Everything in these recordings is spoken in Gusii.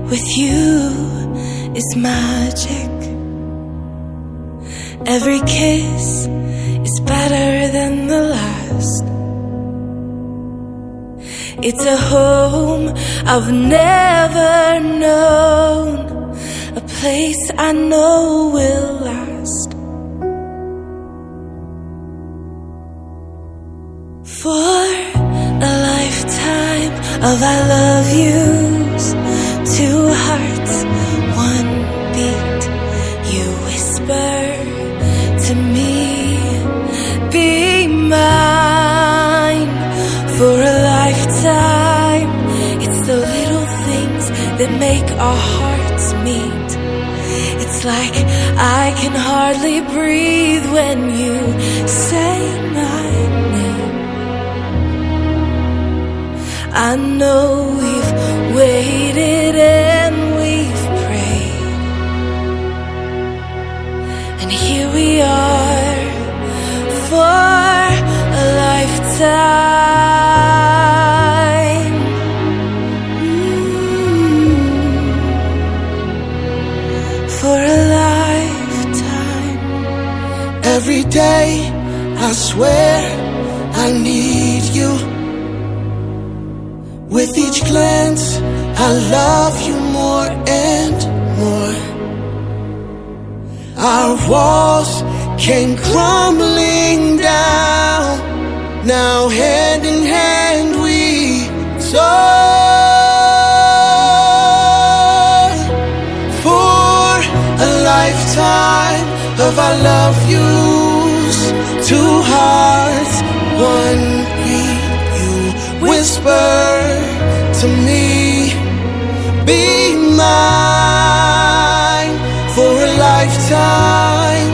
With you is magic. Every kiss is better than the last. It's a home I've never known, a place I know will last. For a lifetime of I love yous, two hearts, one beat. You whisper to me, be mine for a lifetime. It's the little things that make our hearts meet. It's like I can hardly breathe when you say my name. I know we've waited and we've prayed, and here we are for a lifetime. For a lifetime. Every day, I swear I need you. With each glance, I love you more and more. Our walls came crumbling down. Now hand in hand we soar. For a lifetime of I love yous, two hearts, one beat. You whisper to me, be mine for a lifetime.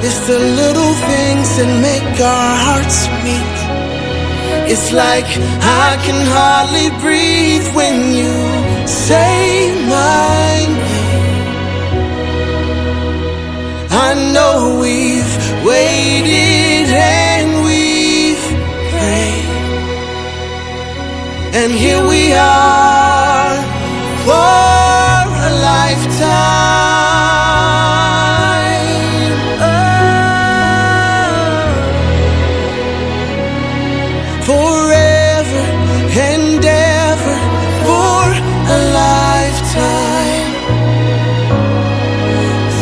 It's the little things that make our hearts meet. It's like I can hardly breathe when you say my name. I know we've waited and we've prayed, and here we are for a lifetime. Oh. Forever and ever, for a lifetime.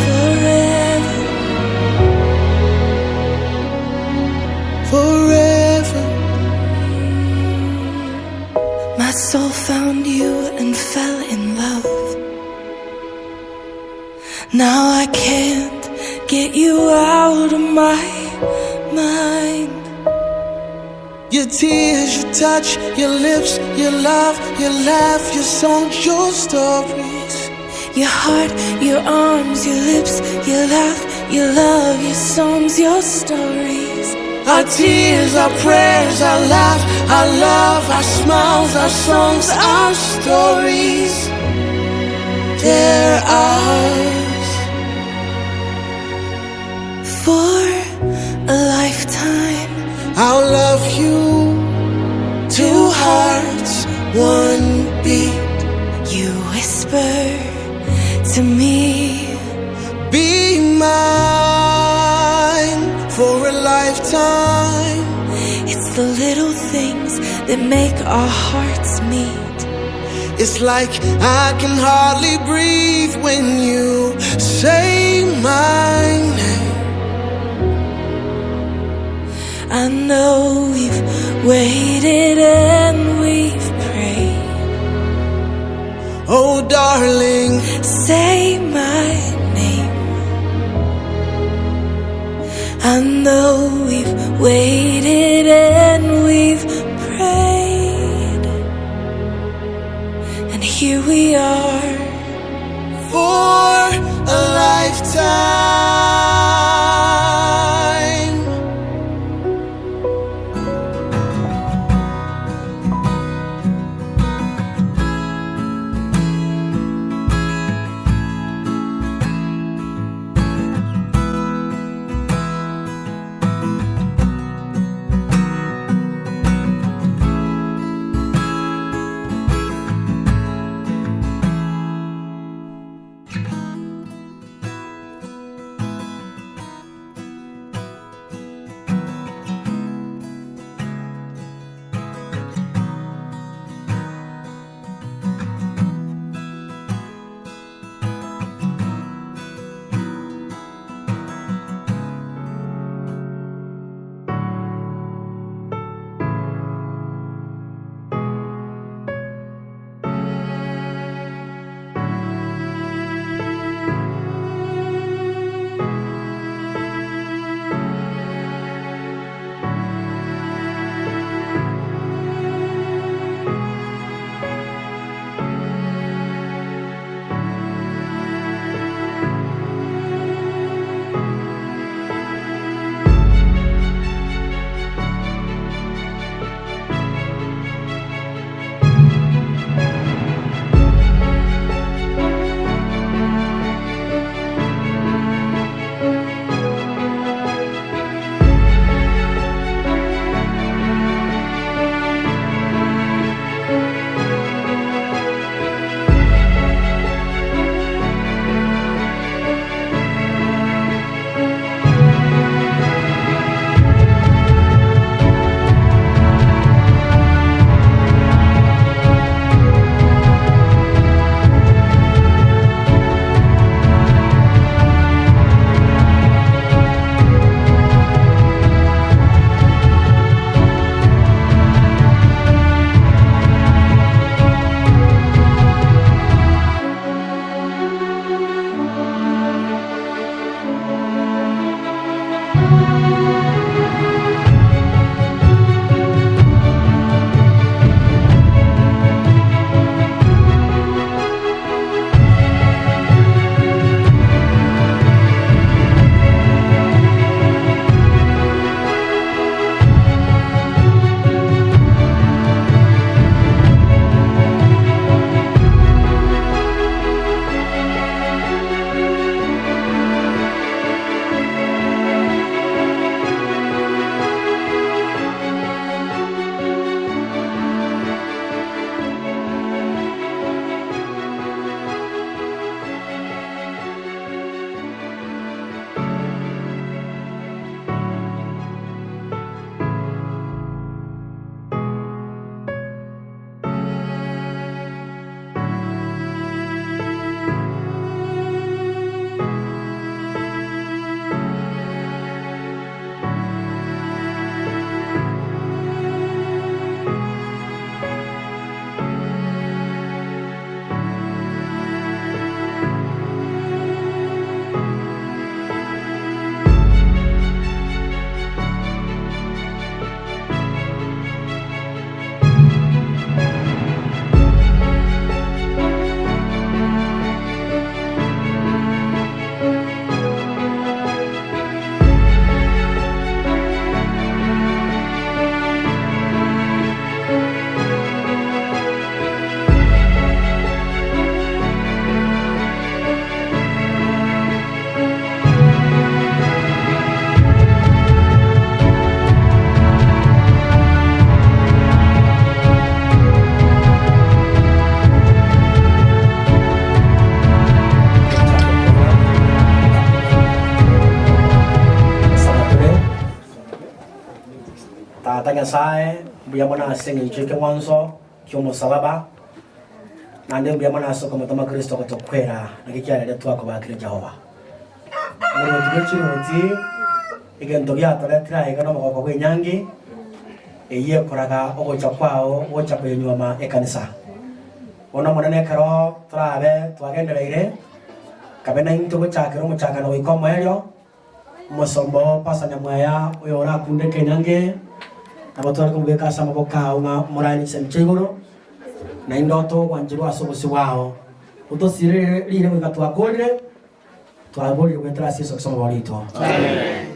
Forever. Forever. My soul found you and fell in love. Now I can't get you out of my mind. Your tears, your touch, your lips, your love, your laugh, your songs, your stories. Your heart, your arms, your lips, your laugh, your love, your songs, your stories. Our tears, our prayers, our laugh, our love, our smiles, our songs, our stories. They're ours. For a lifetime. I'll love you. Two hearts, one beat. You whisper to me, be mine for a lifetime. It's the little things that make our hearts meet. It's like I can hardly breathe when you say my name. I know we've waited and we've prayed. Oh, darling, say my name. I know we've waited and we've prayed, and here we are for a lifetime. Tata Nyasae, mbuya mono ase engencho y'ekeng'wanso ki'omosalaba, naende mbuya mono ase okomotoma Kristo gotokwera, naki kiarere twakobakire Jehova. Omoruoti bwe chiruoti, egento giatoretire aiga nomogoko bw'enyangi, eyio ekoraga ogocha kwao gocha koyenyuoma ekanisa. Bono Omonene ekero torabe twagendereire, kabe naintwe gochakera omochakano goika omoerio, Omosomba oo Pastor Nyamweya oyo orakunde ekenyangi, nabo tware komobeka ase amaboko ao ng'a omoranie chisemi chia igoro, naende otogwancherwa ase obosio bwao. Otosirere rire goika twakorire, twaborire goetera ase Yeso Kristo omobori oito. Amen.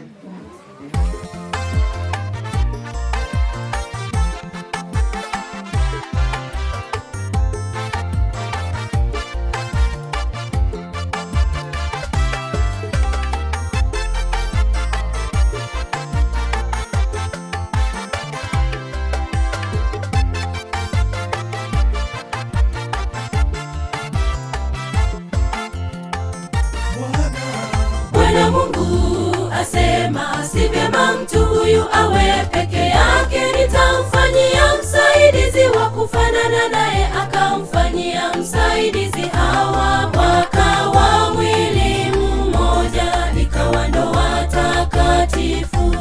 Bwana Mungu asema, si vyema mtu huyu awe peke yake, nitamfanyia msaidizi wa kufanana naye. Akamfanyia msaidizi Hawa, wakawa mwili mmoja, ikawa ndoa takatifu.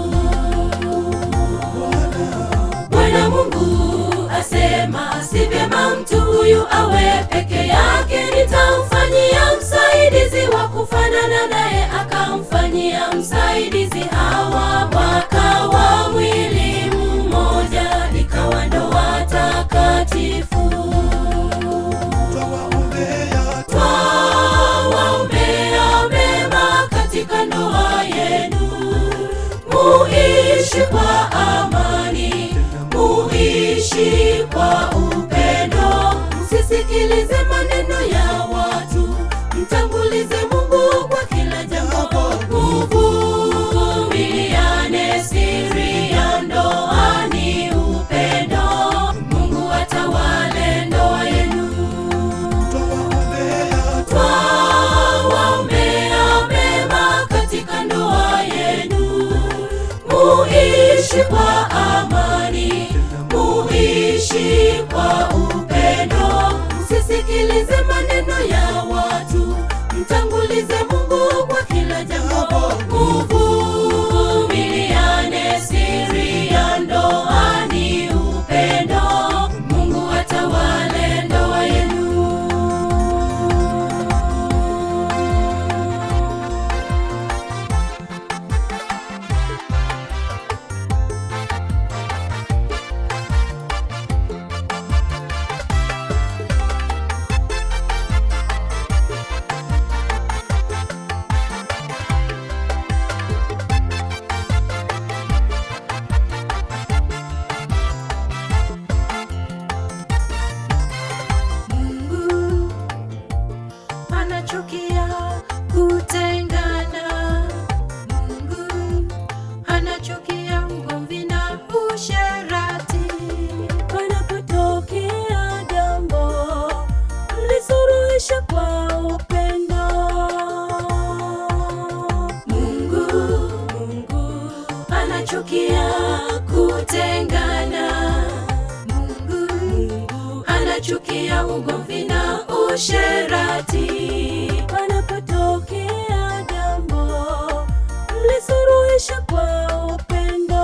Bwana Mungu asema, si vyema mtu huyu awe peke yake, nitamfanyia msaidizi wa kufanana naye. Akamfanyia msaidizi Hawa, wakawa mwili mmoja, ikawa ndoa takatifu. Twawaombea mema katika ndoa yenu, muishi kwa amani, muishi kwa upendo, msisikilize maneno ya watu, mtangulize Mungu kwa kila jambo, muvumiliane, siri ya ndoa ni upendo, Mungu atawale ndoa yenu. Twawaombea mema katika ndoa yenu, muishi kwa amani, muishi kwa upendo, msisikilize maneno ya watu, mtangulize Mungu kwa kila jambo, muvumiliane, siri ya ndoa ni upendo, Mungu atawale ndoa yenu. Mungu anachukia kutengana. Mungu anachukia ugomvi na usherati. Panapotokea jambo, mlisuluhishe kwa upendo. Mungu, Mungu anachukia kutengana. Mungu, Mungu anachukia ugomvi na usherati. Panapotokea jambo, mlisuluhishe kwa upendo.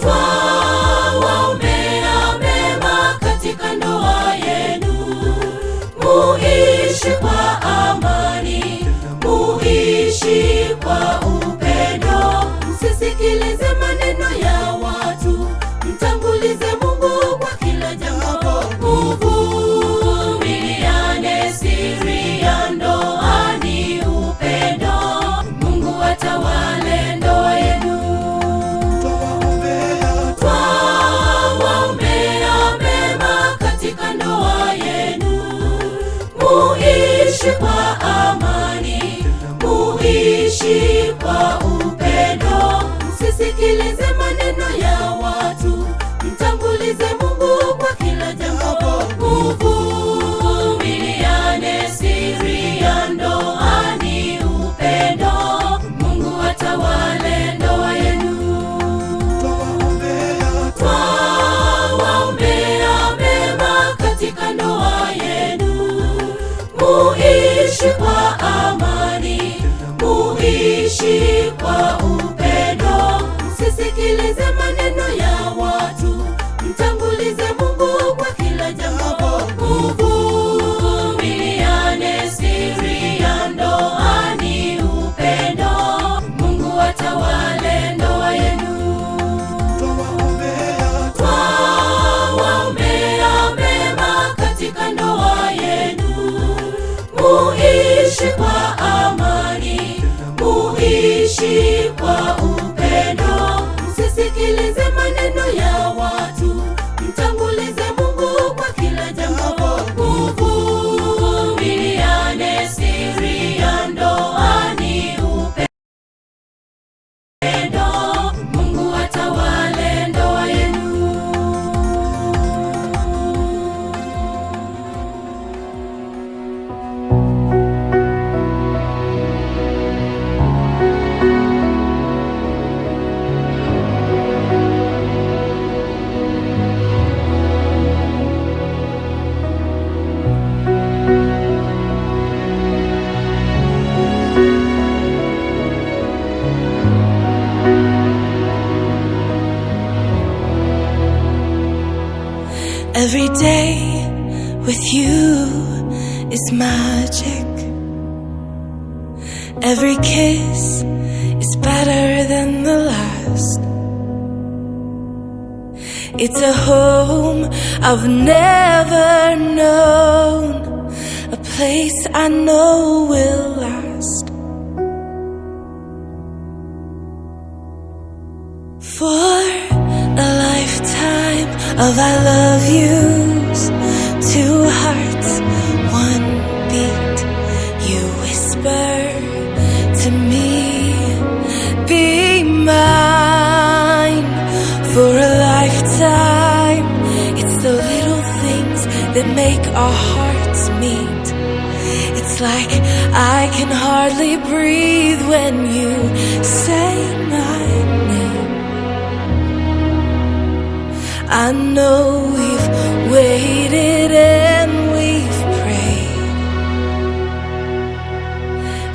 Twawaombea mema katika ndoa yenu, muishi kwa amani, muishi kwa upendo, msisikilize maneno ya watu, mtangulize Mungu kwa kila jambo, muvumilie. is magic. Every kiss is better than the last. It's a home I've never known, a place I know will last. For a lifetime of I love yous, two hearts, one beat. You whisper to me, be mine for a lifetime. It's the little things that make our hearts meet. It's like I can hardly breathe when you say my name. I know we've waited and we've prayed,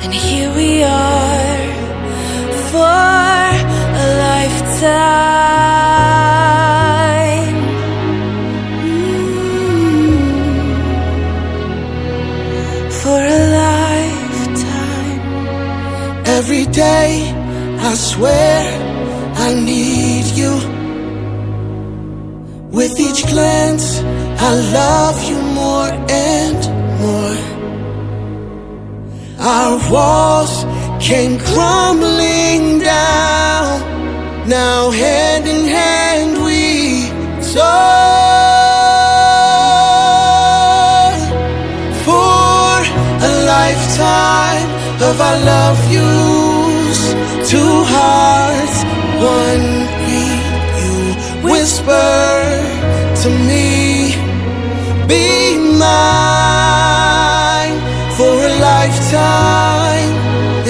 and here we are for a lifetime. For a lifetime. Every day, I swear I need you. With each glance, I love you more and more. Our walls came crumbling down. Now hand in hand we soar for a lifetime of I love yous. Two hearts, one beat. You whisper to me, be mine for a lifetime.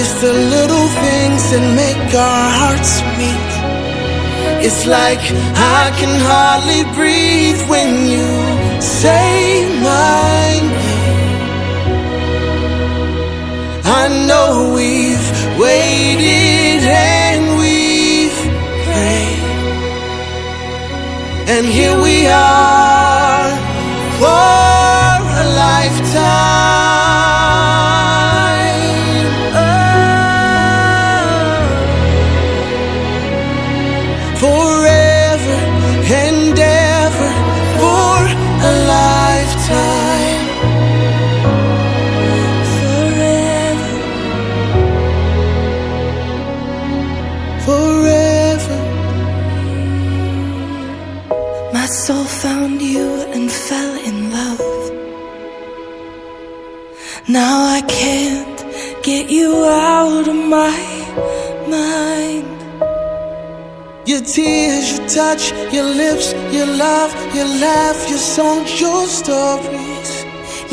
It's the little things that make our hearts meet. It's like I can hardly breathe when you say my name. I know we've waited and we've prayed, and here we are for a lifetime. Oh. Forever and ever, for a lifetime. Forever. Forever. My soul found you and fell in love. Now I can't get you out of my mind. Your tears, your touch, your lips, your love, your laugh, your songs, your stories.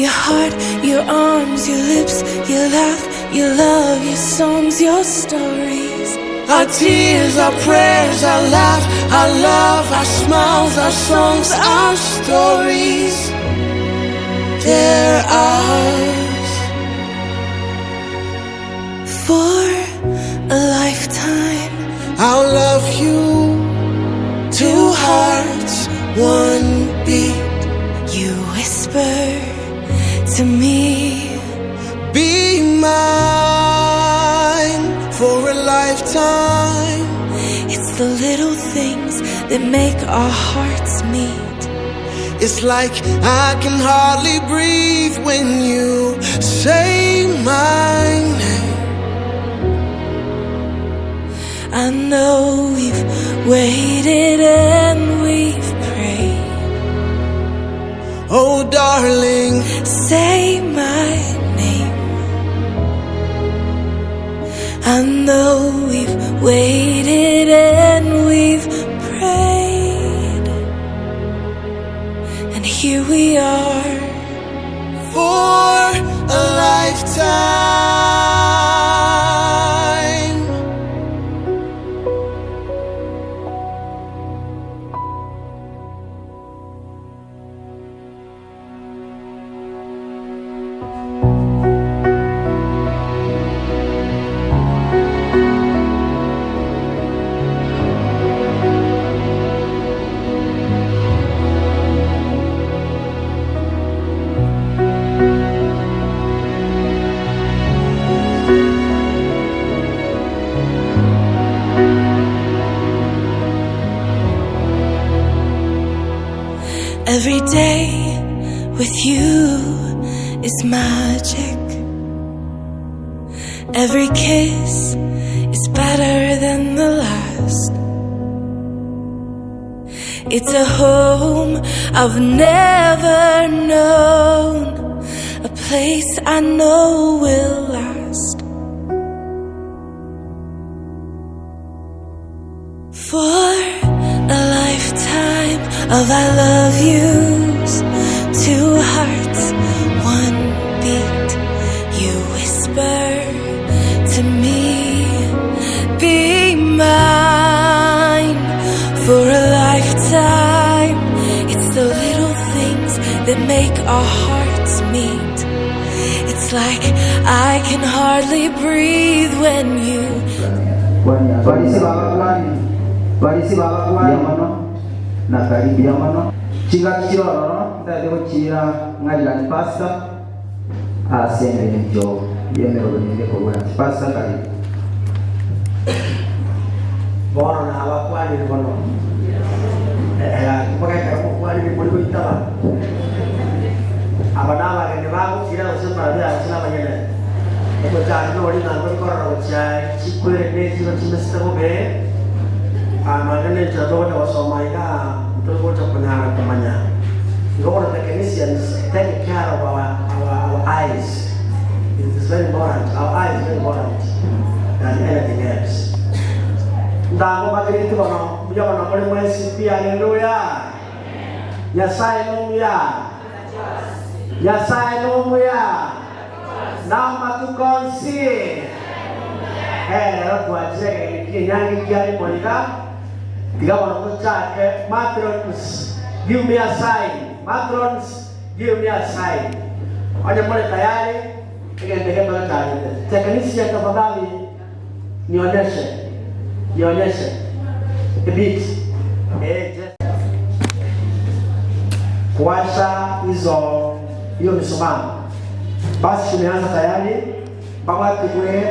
Your heart, your arms, your lips, your laugh, your love, your songs, your stories. Our tears, our prayers, our laugh, our love, our smiles, our songs, our stories. They're ours. For a lifetime. I'll love you. Two hearts, one beat. You whisper to me, be mine for a lifetime. It's the little things that make our hearts meet. It's like I can hardly breathe when you say my name. I know we've waited and we've prayed. Oh, darling, say my name. I know we've waited and we've prayed, and here we are for a lifetime. Every day with you is magic. Every kiss is better than the last. It's a home I've never known, a place I know will last. For a lifetime of I love yous, two hearts, one beat. You whisper to me, be mine for a lifetime. It's the little things that make our hearts meet. It's like I can hardly breathe when you. Barisi babakuani, barisi babakuani mono, na karibia mono. Chingaki chire ororo ntagete gochiira ng'a rirani Pastor ase engencho y'emeroberio ende kobwatia. Pastor karibu. Bono nabakwanire mono, mpaka ekero mokwanire mori goitaba. Aba nabageni bagokira gose mbarabwo gose nabanyene. Omochando noria ng'a ntori korora gochia chikwere ne chiro chimesete bobe, nonya nenchera togocha gosoma iga ntori gocha konyara komanya. Igo bono technicians take care of our, our, our eyes. It is very important. Our eyes is very important than anything else. Ntango mbakereti bono, mbuya mono more mwensi pi, haleluya. Nyasaye nomuya. Nyasaye nomuya. Namatuko onsi. Rero twachire ekegeni ki'enyangi kiare moiga, tiga bono tochake. Matrons, give me a sign. Matrons, give me a sign. Onye more tayari, egento eke tochagete. Technician, tafadhali nionyeshe. Nionyeshe. A bit. Eh, just kuwasha hizo hiyo mishumaa. Basi tumeanza tayari, babwatigwe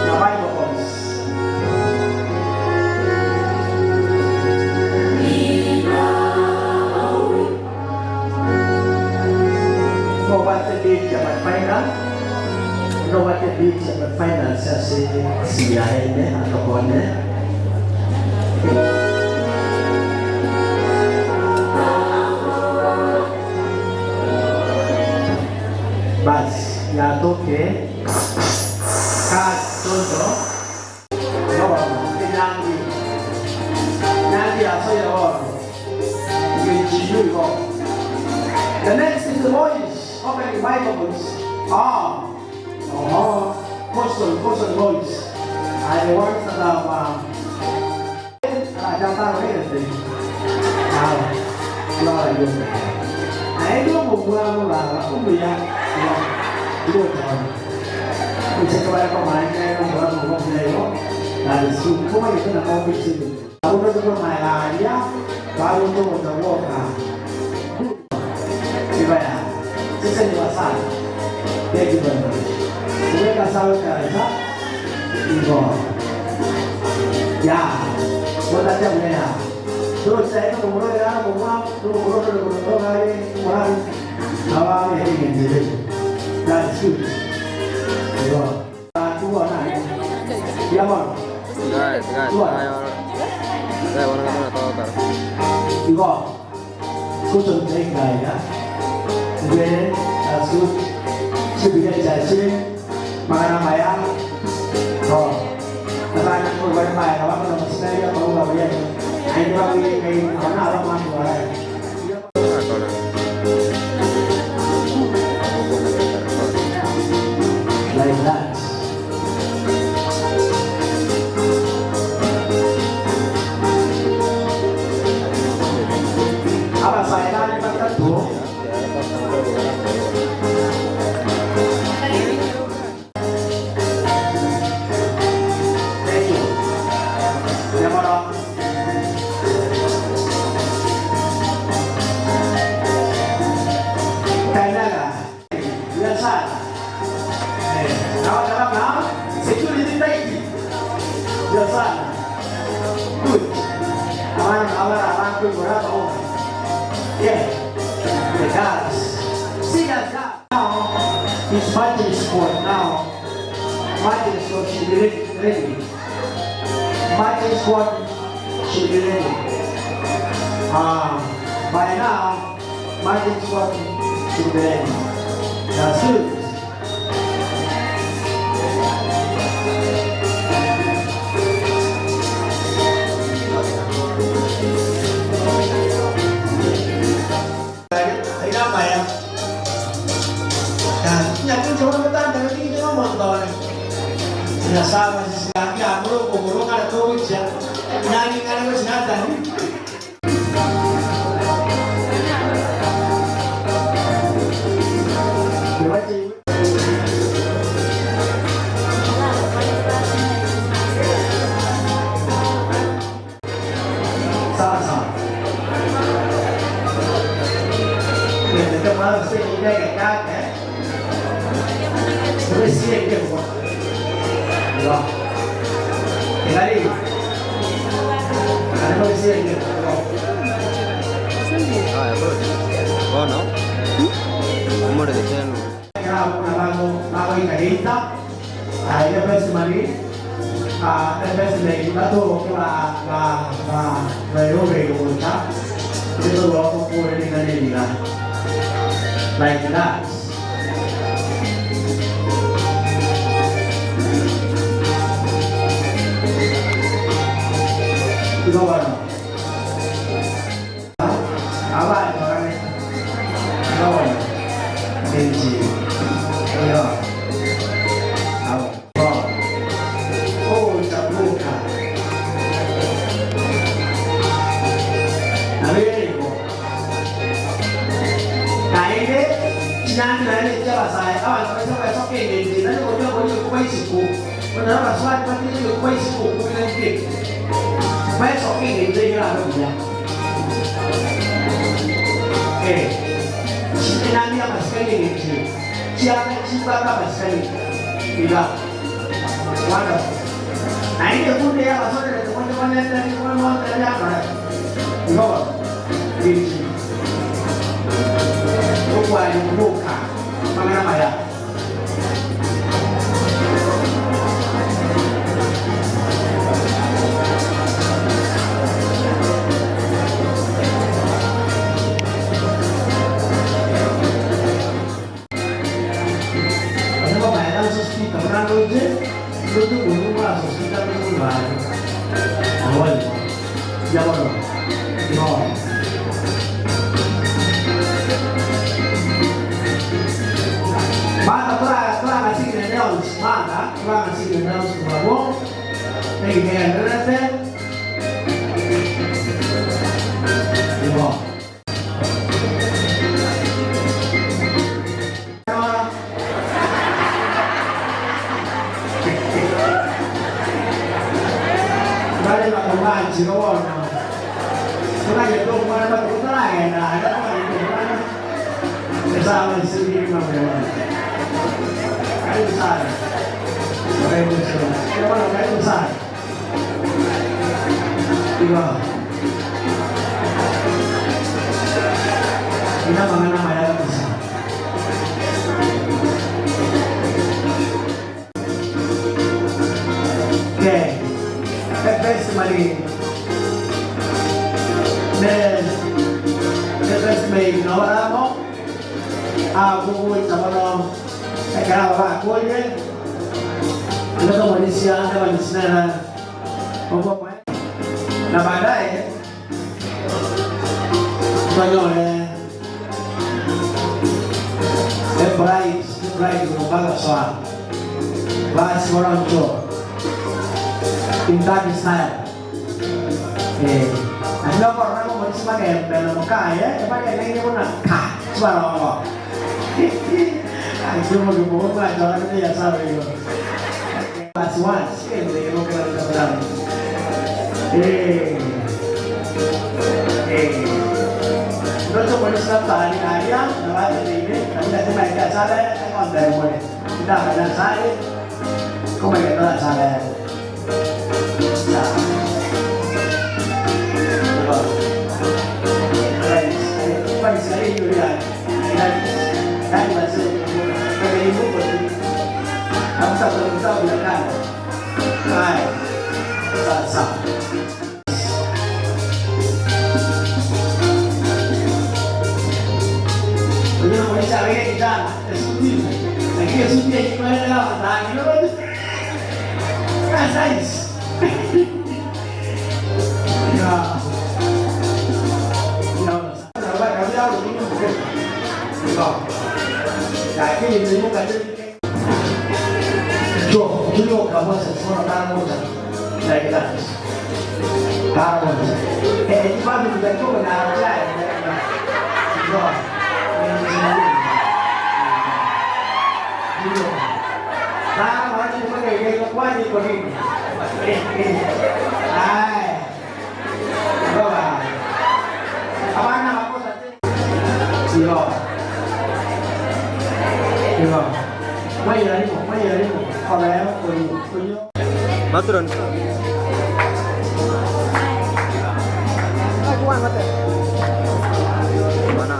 na microphones. Nobwate beat ya Pathfinder, nobwate beat ya Pathfinder ase ase esimi yaye ime atokone. Basi yatoke katoto enyangi nyangi yasoire bono ngechiyu igo. The next is the boys opening microphones. Ah, oh, coastal, coastal boys are the ones that have Naende omobwabo baba omuya Like that. Abasae bare batato. Thank you. Mbuya mono. Kanyaga. Buya sana. Eh, nagoteba ng'a security tight. Buya sana. Good. Abana nabo bare abanto igoro abao. Yeah, the girls. See that girl now is marching squad now. Marching squad should be ready. Marching squad should be ready. By now, marching squad should be ready. That's it. Aiga amaya. Nyakunche bono gotandera tinche nomonto one. Nyasae amaseseni gaki amore okogoro kare togochia nani ng'are gochia Natani. Sawa sawa. Nende mwana se ile kaka. Presidente kwa. Wa. Elari. Ana presidente. Haya, bono omorero chenu. Like that. Igo bono. Abanto bane. Igo bono. Benji. Oyo. Abo. Bo. Oh, tabuka. Nabere igo. Naende chinani naende chiabasae abanto baise basoka engencho nari gocha gocha kuba isiko ona abaswati bategeire kuba isiko kumina nkeke baesoka engencho eyio erabe buya eh chinani amasikani engencho chianga chibaka amasikani iga wonderful naende kunde yabasorere konde konende konde yakora igo bingi okwali kubuka mangana maya. Ano ba ba sospita una noche lutu una sospita muy mal. Ya bueno. No. Manga turanga sigine neos manga turanga sigine neos kumabo negi Ibo. Bale bakumanchi bono. Turage to mwana ba turage na ada mwana. Esama sigi mabema. Karibu sana. Karibu sana. Bwana karibu sana. Iba. Ina mangana maya kabisa. Okay. Best mali. Ne the best may nawaramo. Aku tamono ekara ba koye. Ndio malisia ndio malisia Opo na baadaye tonyole the bride the bride kumpaka sawa basi warancho in that style eh andio korna mo malisia magembe na mokaye ebage nenge bona ka chibarongo ay yo mo mo ba jora que ya sabe yo basi once que le digo que la eh eh Ndoto polisi tani area na wale ile na nasema ya sala ya mbele mole nda kana sale kama ya na sale Right. Sawa. Unajua kuonyesha wewe kijana, esuti. Lakini esuti ya kikwenda kama ndani. That's nice. Yeah. No. Matron. Bana.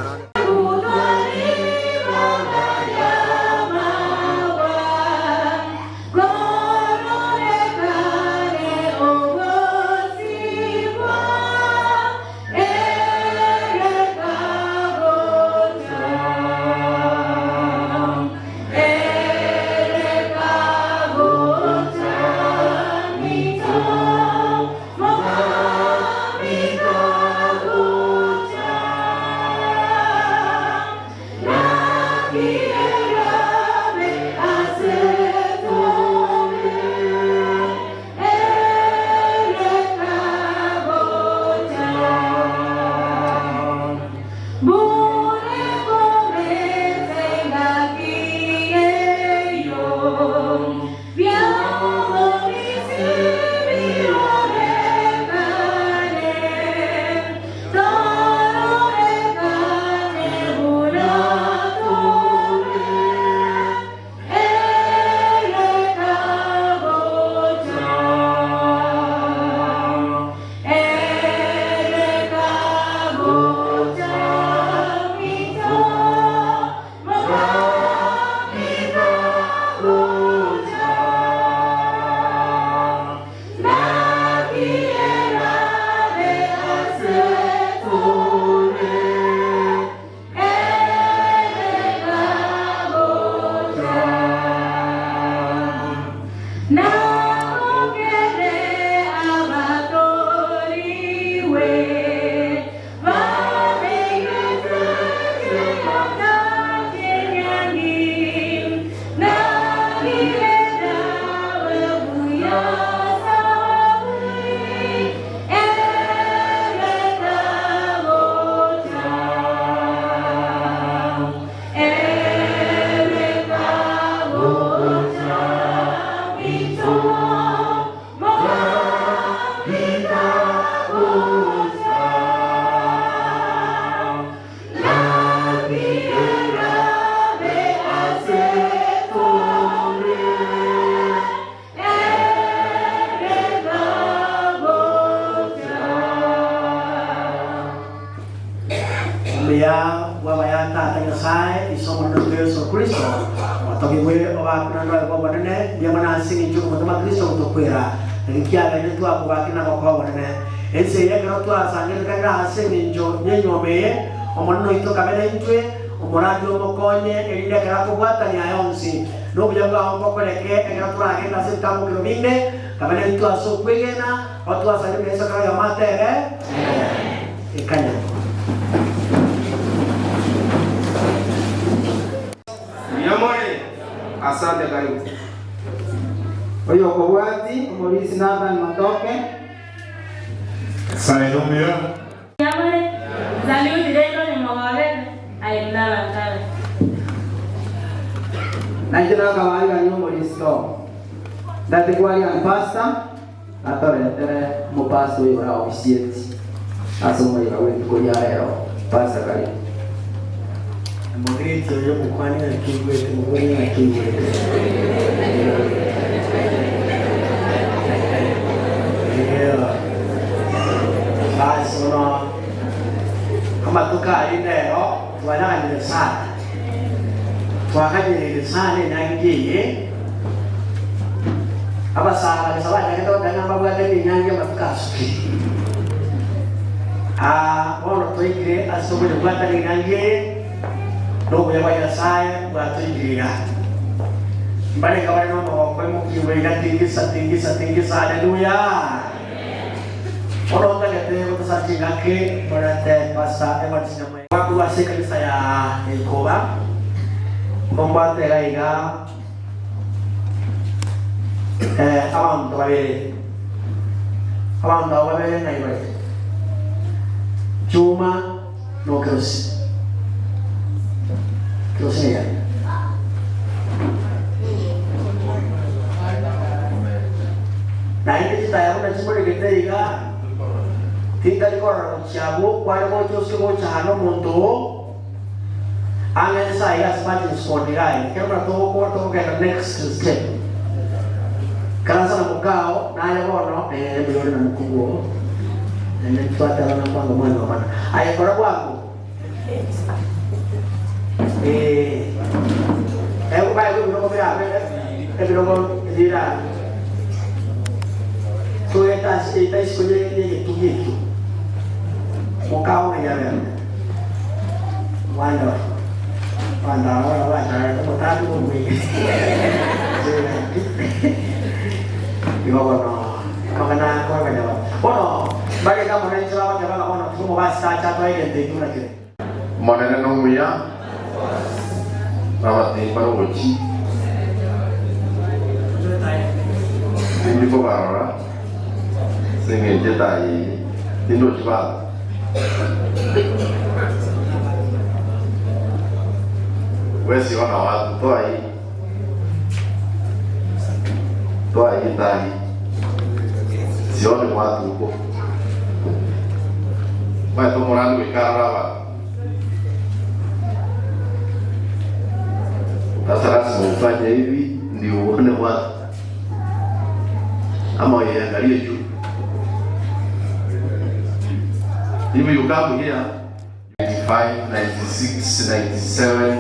Mbuya bw'abaya Tata Nyasae, Ise Omonene oito Yeso Kristo, otogigwe obakwe naende oye bw'obonene, mbuya mono ase engencho y'omotoma Kristo gotokwera, naki kiabeire twakobakire namaboko y'obonene. Ense eye ekero twasangererekanire ase engencho y'enyuomo eye, Omonene oito kabe naintwe, omorandi omokonye, erinde ekero akobwatania aya onsi, nobuya bwao mbokoreke ekero toragende ase ebitambokero binde, kabe naintwe ase okwegena, Otwasarire Yeso ekero oyomo atebe, Ekanya. Mbuya more? Asante karibu. Oyokobwati, Omorisia Nathan Matoke. Nyasae nomuya. Yamore, Salute rero nimogogete, aye buna abanto aba. Nainche nakabarigania omorisia oo. Ndate kwariani pastor, Atoretere omopasta oyo ore ofisieti ase omoyega bw'rituko ria rero. Pastor karibu. Omogiriki oyo omokwane ng'aki oigwete, moborie ng'aki oigwete. Eeh. Basi bono amatuko aria rero twanyaganire sana, twakanyerire sana enyangi eye. Abasae bagesa bachagete goteba ng'a mbabwate rinyangi amatuko asukire. Aa, bono toikire ase okoyebwata rinyangi eye, na obuya bwa Nyasae bwatoikire igaa. Mbarenge bare nomogoko imokiigwe iga tingisa, tingisa, tingisa, Haleluya! Bono ntagete gotosara chingaki morete Pastor Evans Nyamweya. Korwa ase ekanisa ya Ikoba, mombwate iga iga. Abanto babere, abanto abo babere ng'ai bare? Juma na Okerosi. Kerosi ng'ai are? Naende chitaya buna chimoregete iga, tintari korora gochia abwo kware gocha ose gocha aa nomonto oo. Ang'e inse aiga ase Martin's Pond iga aye, ekero buna togokora tokogenda next step. Ikaransa na mokao, naye bono, eh, mbuya ore na mokungu oo. Naende ntitwatebana kwango mwanyuomana. Aye kora bwango. Eh, eh, baegwe ebirogo birabe, ebirogo birabe. Toeta ase eta isiko ye y'egetugi ekio. Mokao ng'ai abere. Wonderful. Abanto aba bono bachorete omotambe bw'omwenge. Igo bono amang'ana akorogania bono. Bono mbare amo nainche bagoteba ng'a bono tiga omobasi tacha atoe egento ekio buna kere. Omonene nomuya, nabatebi bare ogochia, tindi kobarora ase engencho etaya eye, tindochi banto. Huwezi ona watu, toa hii, toa hii tai, sioni watu huko. Omanyete omorani goika arore abanto. Sasa lazima ufanye hivi ndio uone watu. Ama uiangalie juu. Hivi you come here 95, 96, 97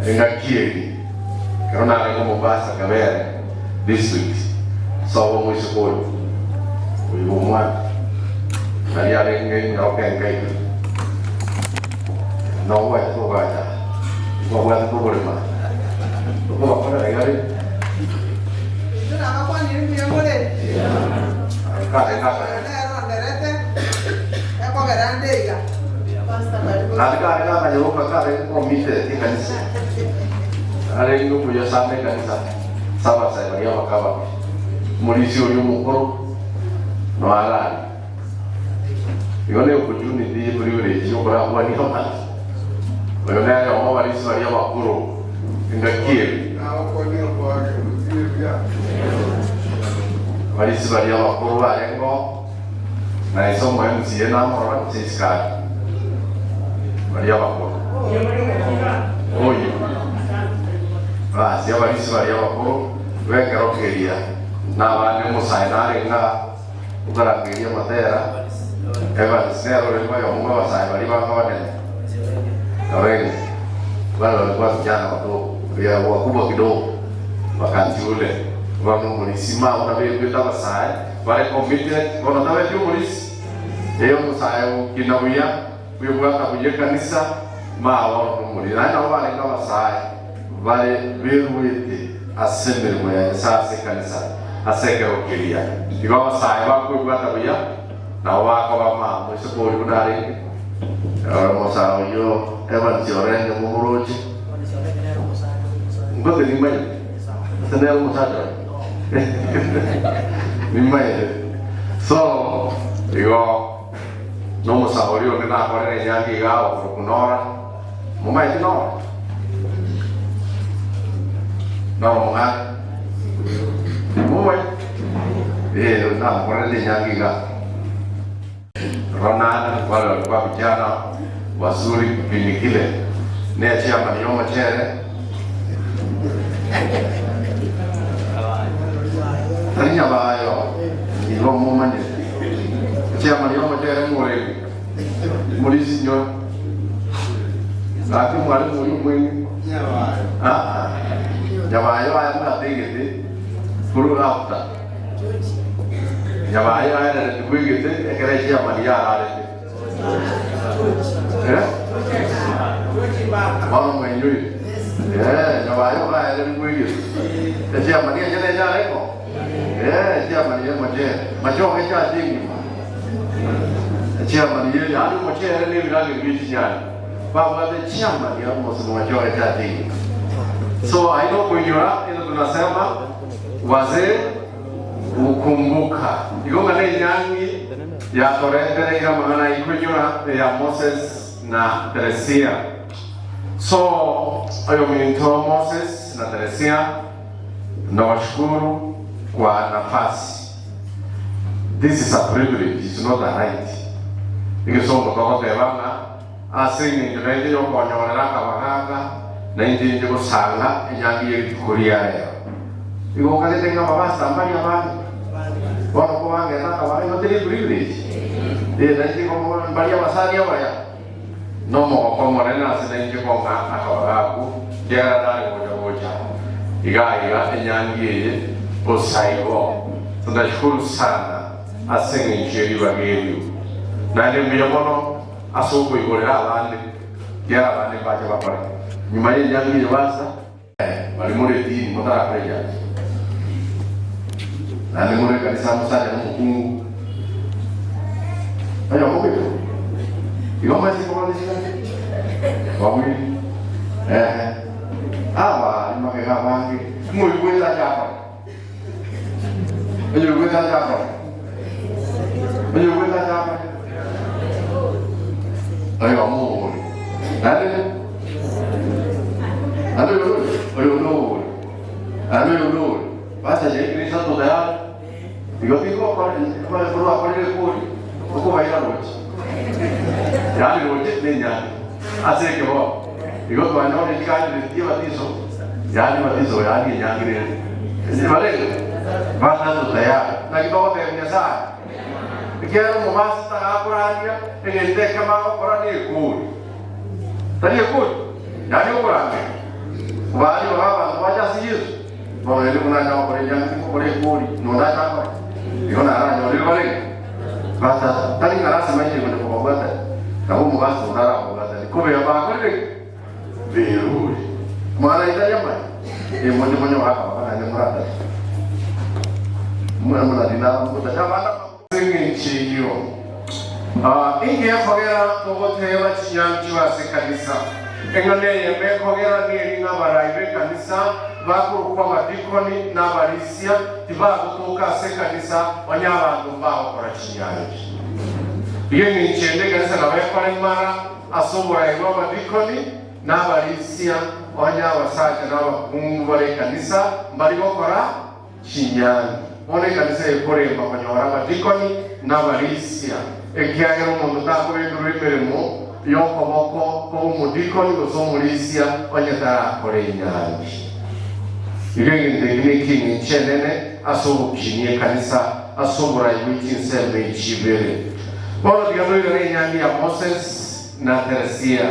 engaki eri ekero narenge Mombasa Kabere district sobo omoiseke oyo oyo bwa omwana nari arenge enyaroka enke iga nogwachete ogacha nkwabwatete oborema tokobakorera iga rende Intwe nabakwanire mbuya more? Karenge Oyo akare. nere onderete ekogera nde iga. Pastor karibu. Naende karenge akanyaroka karenge committed ekanisa. Arenge omuya sana ekanisa ase abasae baria abake abake. Omorisia oria omokoro noe arari. Igo ne opportunity ye privilege yokorakwania abanto. Oyo nere oyomo abarisia baria abakoro engaki eye. Abarisia baria abakoro barengeo na inse omo MCA namorora gose isiko are. Baria abakoro. Oyio. Basi abarisia baria abakoro b'ekero keria na abande omosae narenge aa. Okarangeria amatera, Evans nere orenge oyomo bw'abasae baria banga abanene Orenge, wale walikuwa vijana wadogo ya wakubwa kidogo wakati ule bono omorisia mao nabegwete abasae bare committed bono tabeti omorisia ee omosae okina buya bwebwata buya ekanisa mao bono nomorisia naende nabo barenge abasae Bare beruete ase emeremo ya Nyasae ase ekanisa ase ekero keria. Igo abasae bakwebwata buya, nabo bakoba mama ise bori buna arenge. Omosae oyio Evans orenge momoroche, ngote nimanyete, ase nere omosacha oye, nimanyete. So, igo nomosae oria onde nakorera enyangi iga agokorokwa Nora, Momaete Nora? Nora omong'are? Momaete? Ee, namokorerete enyangi iga. Ronald, wale walikuwa vijana wazuri kipindi kile, ne chairman y'omochere tari nyabayo igo momanyete chairman y'omochere moremi Morisinyo. Gaki mwalimu oyio omweng'e. Aa. Nyabayo aya buna ategete. Through after. Nyabaye aerereti bwegete ekero echiamani yararete. Eh? Bono mwainyoire. Eh, nyabaye oraereri bwegete. Echiamani enye nenyareko. Eh, echiamani y'omochere. Machoge echache engima. Echiamani ye yaani omochere na ebirageri bie chinyanya. Babwate echiamani amo machoge echache engima. So aye nokoinyora ere tunasema wazee hukumbuka. Igo ng'a nenyangi yatorentereire amang'ana aikoinyora eya Moses na Teresia. So oyominto Moses na Teresia ndawashukuru kwa nafasi. This is a privilege, it's not a right. Egesongo togoteba ng'a Ase engencho nainche y'okonyorera akabagaaka, nainche inche gosanga enyangi ye rituko ria rero. Igo okagete ng'a ababasa mbaria abande? Bono kobangete akabaga igo teri privilege? Ee, nainche igo mbaria abasani abaya. Nomogoko omonene ase nainche kong'a akabaga akwo, ekiagera nare gocha gocha iga iga enyangi eye bosa igo. Tunashukuru sana ase engencho ye ribaga erio. Naende mbuya mono. Ase okoigorera abande, ekiagera abande mbache bakore nyuma y'enyangi eye basa. Baria more edini motarakora enyangi, naende more ekanisa omosacha na omokungu oyomo bweka, igo machete kobwata ching'ana wawili ehe aba nimagega abange ng'oigwete ache akore Oyoigwete ache akore. Oyoigwete ache akore. Oyomo obori. Naende naende oyo oyo oyo nobori. Naende oyo nobori. Basa yaikire isato tayari. Igo tigokora korwa akorire ekori okobaira roche. Yaani roche nenyancha ase ekebao. Igo twanyora echikandidate chi'ebatiso, yaani ebatiso yaani enyangi rende. Barenge batato tayari. Naki togotebia Nyasae? Ekiagera omobasi tagakorandia egento ekemo agokora nekori. Tari ekori? Yaani okorangeria. Baria baba abanto bache ase Yeso, bono rende buna acha gokora enyangi tingokora ekori, nonde acha akore. Igo naranyorire barenge batato. Tari ng'a lasima inche ngocha kobabwatania, nabo omobasi onde arababwatanie. Kobea bakorire ki? Berure. Mwana aye tari amaya? Ee, moche monyore akababa naende moratake. Muna muna motache abana. Ase engencho eyio, inki gekogera togoteeba chinyanchwa ase ekanisa? Eng'ana eyemo ekogera neri ng'a abarai b'ekanisa bakorokwa abadikoni na abarisia tibagotoka ase ekanisa onye abanto mbagokora chinyancha. Igo engencho ende ekanisa nabo ekoremara ase oborai bw'abadikoni na abarisia onye abasacha na abakungu bare ekanisa mbari gokora Chinyangi. Bono ekanisa ekoremba konyora abadikoni na abarisia, ekiagera omonto takobekerwa emeremo y'okoboko koba omodikoni gose omorisia onye tarakora enyangi. Igo egento eki neki'engencho enene ase ogokinia ekanisa ase oborai bwe chinsemo echi ibere. Bono tiga toirane enyangi ya Moses na Teresia.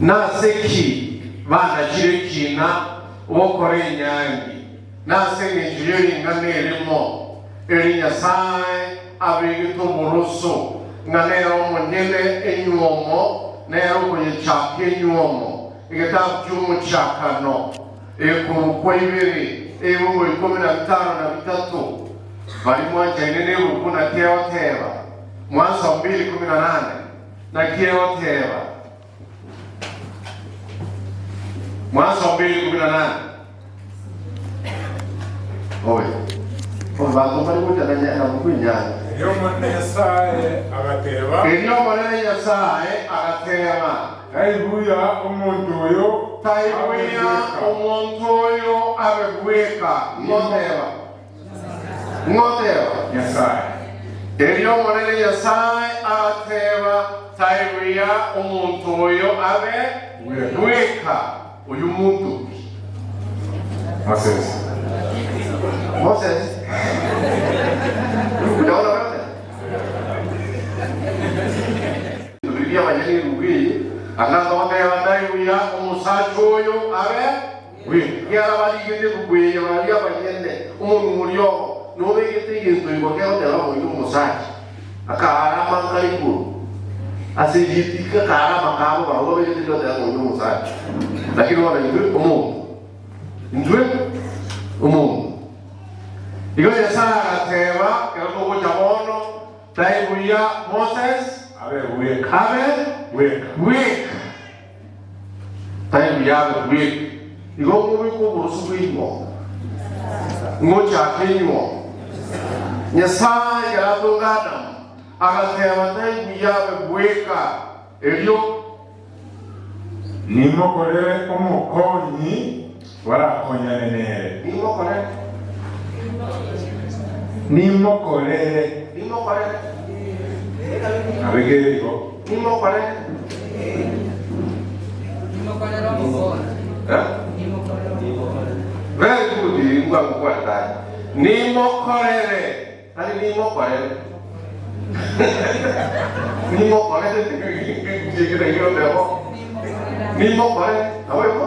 Nase ki banachire ekina Gokora enyangi, nase engencho ye ring'ana erimo, eri Nyasae abegete oboroso, ng'a nere omonyene enyuomo, nere okoyechaka enyuomo. Egetabu ki'Omochakano, ekorokwa ibere, ebugo ikomi na bitano na bitato, baria mwanchaine nebuku naki egoteba, Mwanzo mbili kumi na nane, naki egoteba. Mwanzo mbili kumi na nane. Oye. Oye banto mbari gocha na na buku inyanya. Erio Omonene Nyasae agateba. Erio Omonene Nyasae agateba. Tai buya omonto oyo Tai abe buya bweka. omonto oyo abe bweka. Ng'oteba. Ng'oteba? Nyasae. Erio Omonene Nyasae agateba, Tai buya omonto oyo abe bweka. Oyio monto ki? Moses. Moses. Buya ororete? Riria abanyene ebuku eye, anga togoteba, Tai buya omosacha oyo abe. Bweka. Ekiagera barigete ebuku eye baria abanyene, omonwa oria obo nobegete egento igoro kegoteba ng'a oyo nomosacha, akaarama nkare igoro ase ritika, akaarama kabo barabwo babegete rigoteba ng'a oyo nomosacha. Lakini bono intwe omonto, intwe omonto. Igo Nyasae agateba, Ekero togocha bono, tai buya Moses Abe bweka. abe Bweka. bweka. Tari buya abe bweka. Igo ng'obeke oboroso bw'enyuomo, ng'ochake enyuomo. Nyasae ekero atonga Adamu, agateba tari buya abe bweka, erio. Nimokorere omokonyi barakonyane nere. Nimokorere. Nimokorere. Nimokorere. Nabegere igo. Nimokorere. Eh? Very good, ingwa ngokwana. Nimokorere. Tari nimokorere. Nimokorere Nimokorere. Nabo igo?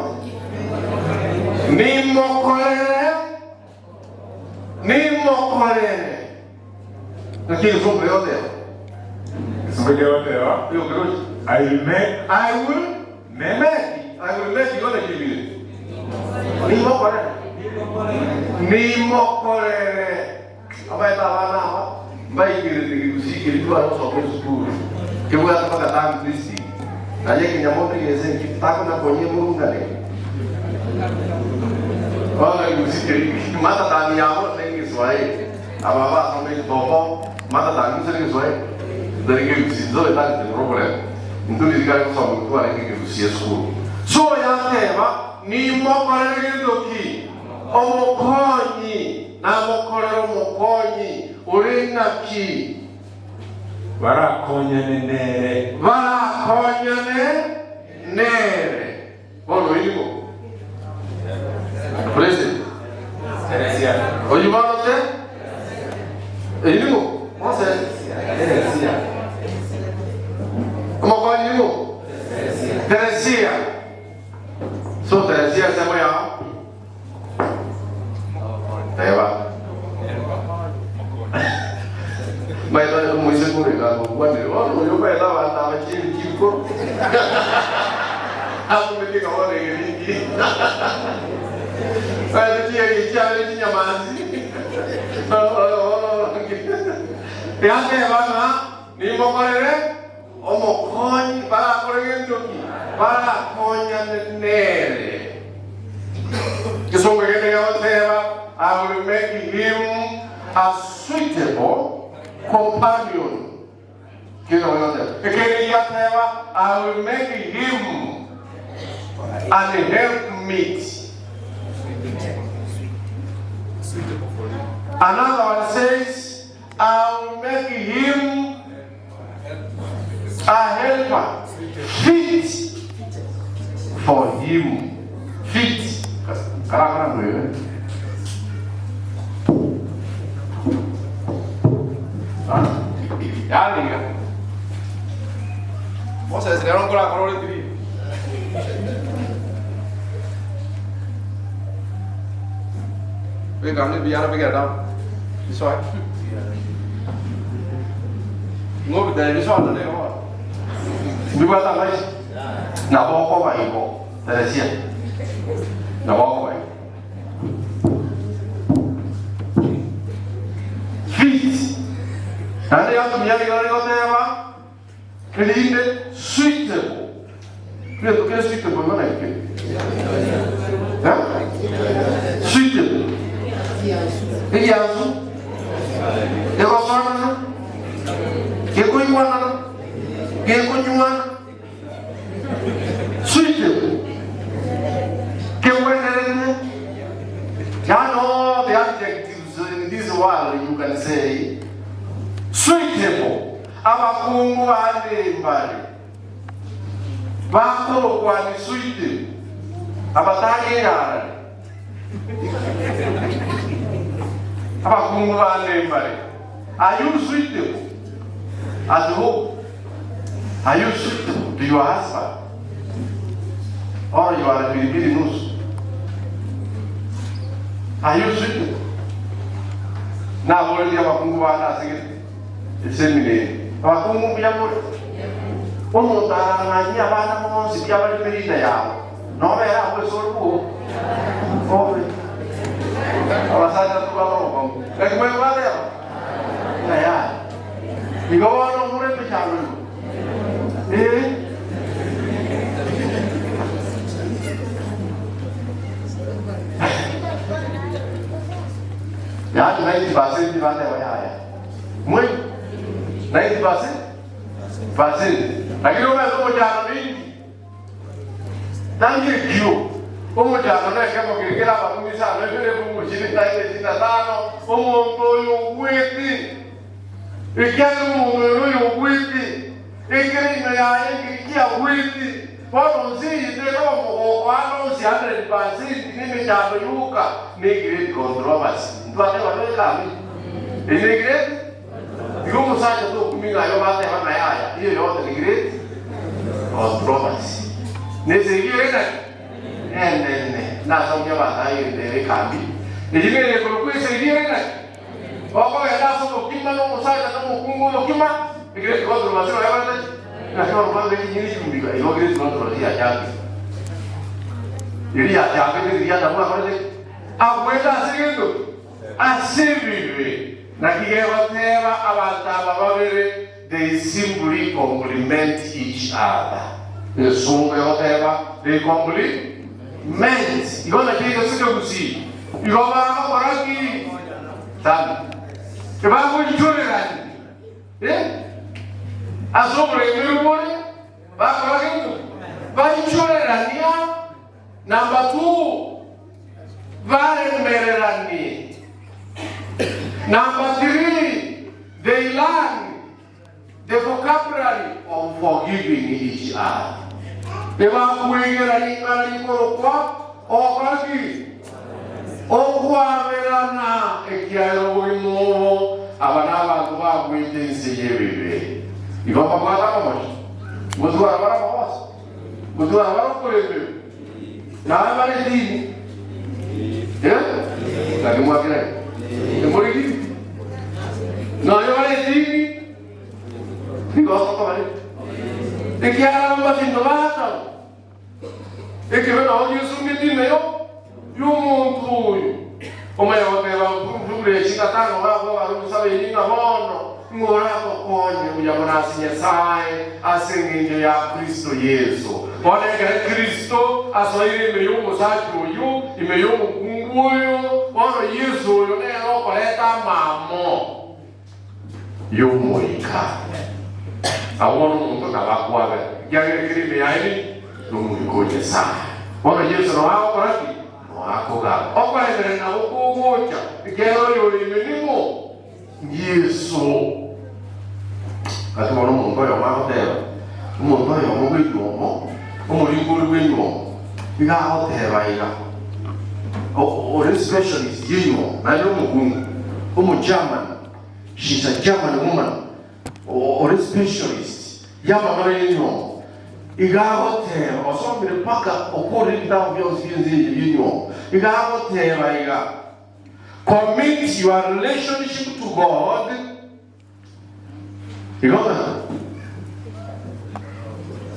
Nimokorere. Nimokorere. Naki egesongo gegoteba? Egesongo gegoteba, Egokerochi. I will make, I will make, make. I will make igo naki ebire. Nimokorere. Nimokorere. Abaete abana aba mbaikerete kegusii keria tibare gosoka esukuru, kebwate mpaka tongue twisting, naye ekenyamondo egese eki takona konya emurungane. Bono ekegusii keria mother tongue yabo ne egeswahili, aba basoma ekitoko mother tongue gose ne egeswahili? Tari kegusii, ntobe tari problem, intwe riria kare gosoma ntwarenge ekegusii esukuru. So yateba nimokorere gento ki? Omokonyi. Namokorere omokonyi ore ng'aki? Barakonyane nere. Barakonyane nere. Bono oyio nigo President. Teresia. Oyio bono te? Eyio nigo Moses. Teresia. Omokonyi nigo? Teresia. So Teresia ensemo yao. Teba. Maitha omoiseke ore iga agokwanire, bono oyo omanyete abanto aba chiri chikoro. Akumete ng'a bono ege ninki. Maete chieri chiabere chinyamansi. Yateba ng'a nimokorere Omokonyi barakore gento ki? Barakonyane nere. Egesongo kende gegoteba, I will make him a suitable companion. Kende gegoteba. Ekende giateba, I will make him an helpmeet. Another one says, I will make him A helper fit for him. Fit. Karakara mwewe. Yani iga. Moses rero nkorakora ore tiri. Beka nebiara bigenda bisoe. Ng'obitebie bisoana nere bono. Mbibwate amaiso? Nabo okoba igo, Teresia. Nabo okoba igo. Fit. Naende yatumia rigoro rigoteba, erinde suitable. Egento kere suitable igo naki kere? Eh? Suitable. Egiansu. Egosoanana. Gekoigwanana. Gekonyuana. Suitable. Kegwenerete. Yaani all the adjectives in this world you can say suitable. Abakungu bande mbare. Bakorokwa Nisuite, abatageyarare, abakungu bande mbare. Are you suitable at home? Are you suitable to your husband? Or you are pilipili nusu? Aye osuite. Naboretie abakungu bande ase gete esemina eye, Abakungu mbuya more? Omonto arang'anyie abana bonsi buya bare emerina yabo, nobere abwo ase ore bwogo? Obe. Abasacha tobwate obokong'u. Naki mwebwate aba? Ng'a yaya. Igo bono omore emechando igoro. Ee. Yaani 90% bateba yaya. Mwe 90% percent. Lakini omanyete omochando ninki? Tangi ekio omochando nekemo kere kera abakungu isano ebere efungu ishirini na ine ishirini na tano omonto oyo ogwete ekiagera omonto oyo noyo ogwete ekere ime yaye nkeri kiagwete bono nse eye teri omogoko ande onsi 100% nemechando yoka ne great controversy ntwateba toikabe eye ne great Igo omosacha tokumia ng'a aye obateba ng'a yaya, eyio yonsi ni great controversy. Nesegi ere naki? Enene. Nasomia abanto aya egento ere ekambi. Eyio nere ekorokwa esegi ere naki? Okogenda ase obokima na omosacha na omokungu obokima, ni great controversy nonya barete ki? Naki bono kwanza echinyini chigumbi iga, igo great controversy yachakire. Eria yachakete riria Adamu akorete ki? Agwete ase egento ki? Ase ebibe, naki gegoteba abanto aba babere, they simply complement each other. Egesongo egoteba they complement. Igo naki egese kegusii. Igo bagokora ki? Tami. Ebagoichorerani. Eh? Ase oboremeru bore, bakora gento? Baichorerania. Number two, baremereranie. Number three, they learn the vocabulary of forgiving each other. Ebakwegera ring'ana rikorokwa ogokora ki? Okwaberana, ekiagera obogima obo aba nabanto bagwete ense y'ebibe. Igo mbabwate amamocho, gotwara bare amagoso. Gotwara bare okoremerwa, naye bare edini. Eh? Naki mwakera emori ki? Nonya bare edini, nigo bakoba bare. Ekiagera mbasinto ba Adamu, ekebe nao giesungete ime yo y'omonto oyo. Omanye goteba mfumfumire chingatano gakwa abarusa beyi ng'a bono ng'o oratokonye buya mono ase Nyasae ase engencho ya Kristo Yeso. Bono ekero Kristo asoire ime y'omosacha oyio, ime y'omokungu oyo, bono Yeso oyo nere okoreta amamo y'Omoika. Agwo bono omonto nabo akwabera, ekiagera ekere ime yaye ninki? Nomoika o Nyasae. Bono Yeso nabo agokora ki? Noakogamba. Okoremereria nabo kogocha, ekiagera oyore ime ning'o? Yeso. Gaki bono omonto oyomo agoteba, omonto oyomo bw'enywomo, omoringori bw'enywomo, iga agoteba iga, ore specialist y'enywomo, naende omokungu, omogerman, she's a German woman, ore specialist y'amang'ana y'enywomo, iga agoteba, osomire mpaka okorire ebitabu bionsi bi'ense eye bi'enywomo, iga agoteba iga, Commit your relationship to God, igo ng'a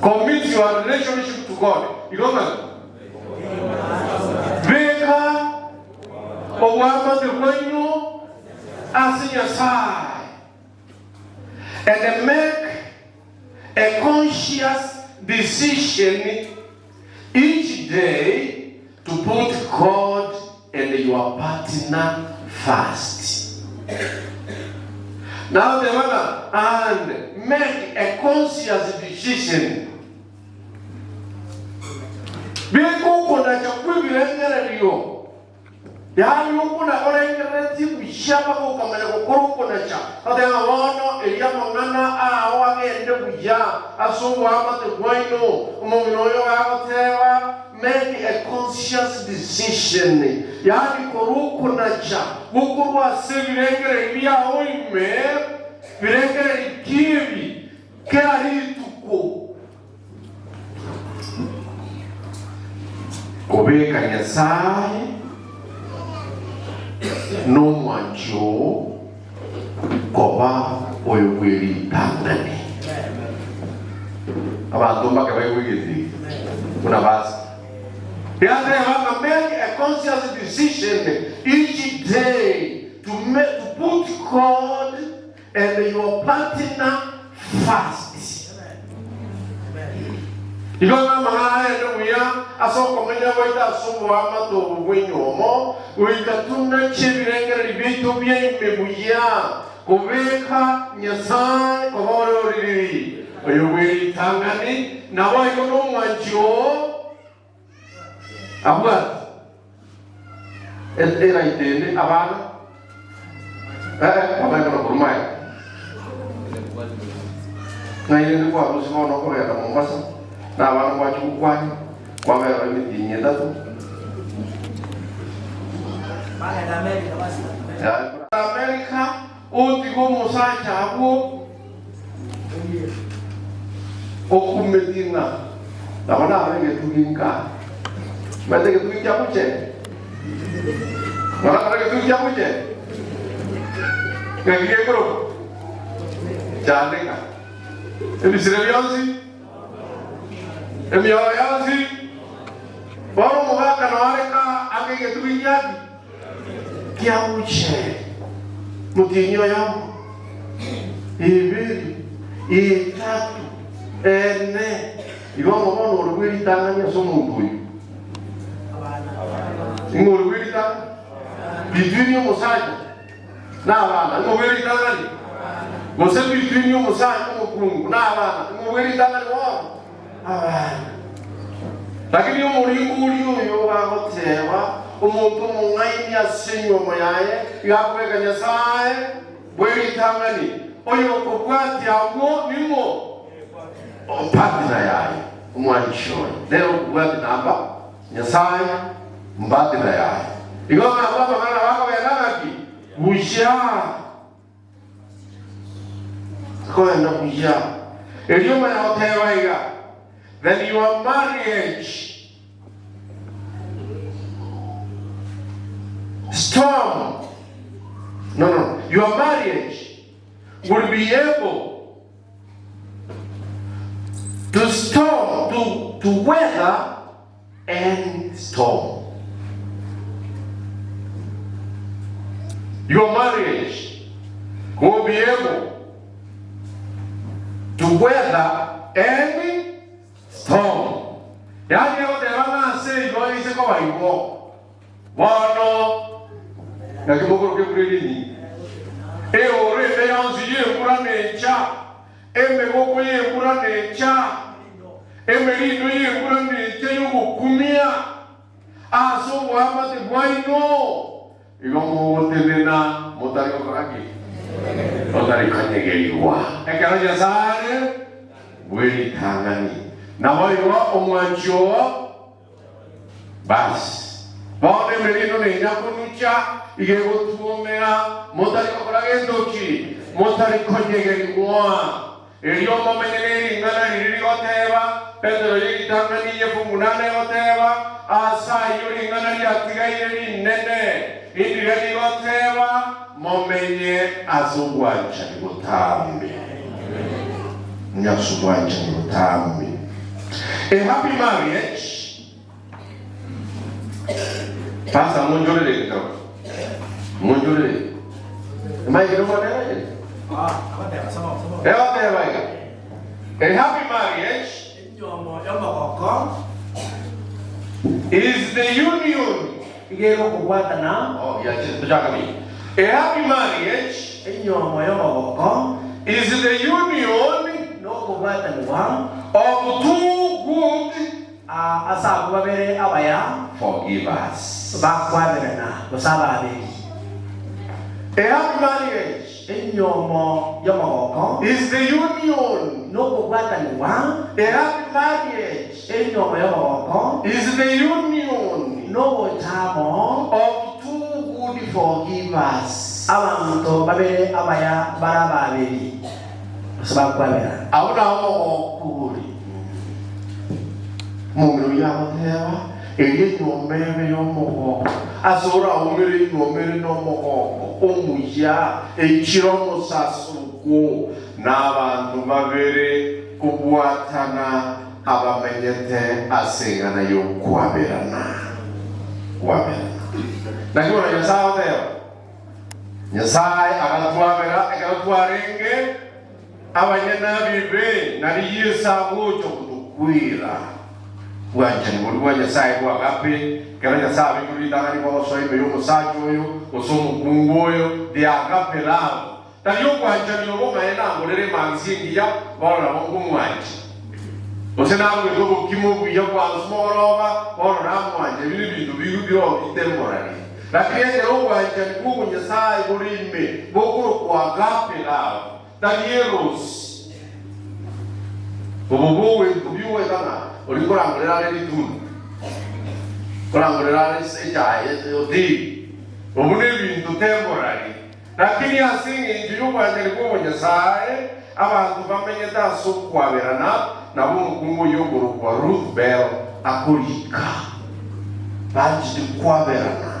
Commit your relationship to God, igo ng'a beka obwamate bwaino ase Nyasae and make a conscious decision each day to put God and your partner first. Nagoteba ng'a and make a conscious decision. Beka okonacha kw'ebirengererio. Yaani okwo nakorengereretie buya mpaka okamanya gokora okonacha, goteba ng'a bono erio amang'ana ao agende buya ase oboamate bwaino. Omong'ina oyo gagoteba, Make a conscious decision, yaani kora okonacha gokorwa ase ebirengererio biao ime, birengererio ki ebi? Kera rituko. Kobeka Nyasae Nomwanchi oo koba oyo bwe ritang'ani. Abanto mbake baigwe egento eke buna basa. Yateba ng'a make a conscious decision each day to make, to put God and your partner first. Igo namang'ana aende buya ase okomenya gwaito ase oboamate obo bw'enyuomo, goika tunache ebirengererio biaito bia ime buya, kobeka Nyasae koba ore oririri, oyo bwe ritang'ani, naboigo nomwanchi oo abwate eraito ende abana eh, bamae buna korwa mae ng'ai rende kwarusia bono okogenda Mombasa na abana gwachia gokwania kwabera emetienyi etato America otiga omosacha abwo Okumetie ng'a nabo nabe egetugi nka. Omanyete egetugi kia buche? Mwarakora egetugi kia buche? Ng'aki gekorokwa? Chandeka. Ebisire bionsi, emioro yonsi, bono omogaka noareka ake egetugi giaki? Kia buche. Motienyi oyomo. Ibere, etato, ene. Igo ng'a bono ore bwe ritang'ani ase omonto oyio. Ing'o ore bwe ritang'ani? Between omosacha na abana, ing'o bwe ritang'ani? Gose between omosacha omokungu na abana, ing'o bwe ritang'ani bono? Abana. Lakini omoringo oria oyo bagoteba, omonto omong'aini ase enyuomo yaye, iga akobeka Nyasae Bwe ritang'ani, oyokobwatia agwo ning'o? Partner yaye, omwanchi oye, nere okobwatia namba Nyasae mpartner yaye. Igo ng'a abwo amang'ana bakogenda ng'aki? Buya. Akogenda buya. Erio omanya goteba iga, Then your marriage storm no no your marriage will be able to storm to, to weather any storm your marriage will be able to weather any Storm. Yaani egoteba ng'a ase igo eise koba igo. Bono naki mokoroka embura ere enyinge. Eoro ende yonsi y'embura necha, emegoko y'embura necha, emerindo y'embura necha y'ogokumia ase oboamate bwaino. Igo mogotenena motari gokora ki? Motari konyegerigwa. Ekero Nyasae are bwe ritang'ani, naboigo omwanchi oo basi. Bono emerino nenya konucha, iga egotwomera, motari gokora gento ki? Motari konyegerigwa. Erio momenye nering'ana riria rigoteba, Petero ye ritang'ani y'efungu nane egoteba, Aase ayio ring'ana riatigaire rinene, indiria rigoteba, Momenye ase obwanchani botambe. Momenye ase obwanchani botambe. A happy marriage. Pastor munjorere ekero. Munjorere. Emaikere mwana ere. Egoteba iga. A happy marriage is the union. Iga egokobwatana. Oh, yachire tochaka buya. A happy marriage Enyomo y'omogoko is the union nokobwatanigwa of two good Ase abwo babere abaya Forgive us. bakwaberana, gose abaaberi. A happy marriage. Enyomo y'omogoko. Is the union. Nokobwatanigwa. A happy marriage. Enyomo y'omogoko. Is the union. Nogocha amo. Of two good forgivers. Abanto babere abaya bare abaaberi, gose bakwaberana. Abwo nao omogoko ore. Omong'ina oyio agoteba, Erio enyuoma ebe y'omogoko, ase oraumere enyuoma ere nomogoko omuya, eichire omosasoko, na abanto babere kobwatana abamenyete ase eng'ana y'okwaberana. Kwaberana. Naki bono Nyasae agoteba, Nyasae agatwabera ekero twarenge abanyene abibe, nario Yeso agocha gotokwera. Bwanchani boria bwa Nyasae bwa agape, ekero Nyasae abekirwe ritang'ani bogosoa ime y'omosacha oyo gose omokungu oyo, the agape love, tari obwanchani obo ng'a aye nangorere emang'isi engiya, bono nabo nkomwancha. Gose nabwete obokima obuya bwansu mogoroba, bono namwancha. Ebi nebinto biru bire bitemorari. Lakini ekero obwanchani bw'obonyasae bore ime bokorokwa agape love, tari eros. Obo bw'ogento bi'ogoeta ng'a oria nkorangorera are ritunda, nkorangorera are echae otiri. Obo nebinto temporary. Lakini ase engencho y'obwanchani bw'obonyasae, abanto bamenyete ase okwaberana, nabo omokungu oyio okorokwa Ruth Bell akorika, Banchete kwaberana.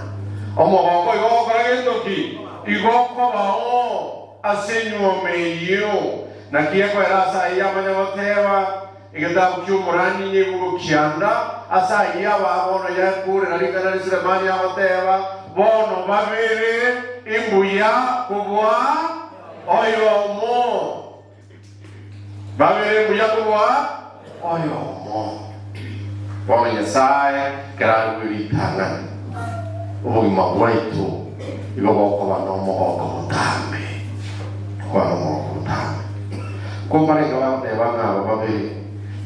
Omogoko igo ogokora gento ki? Igo okobao ase enyuomo eyio. Naki ekoera ase ayio amanya goteba, Egetabu ki'omorani nigo kianda ase ayio aba bono yakurera ring'ana ria Sulemani agoteba, Bono babere imbuya kobua oyomo, babere imbuya kobua oyomo. Bono Nyasae ekero arue ritang'ani, obogima bwaito igo bokoba nomogoko botambe, bokoba nomogoko botambe. Ko mbarenge bagoteba ng'a aba babere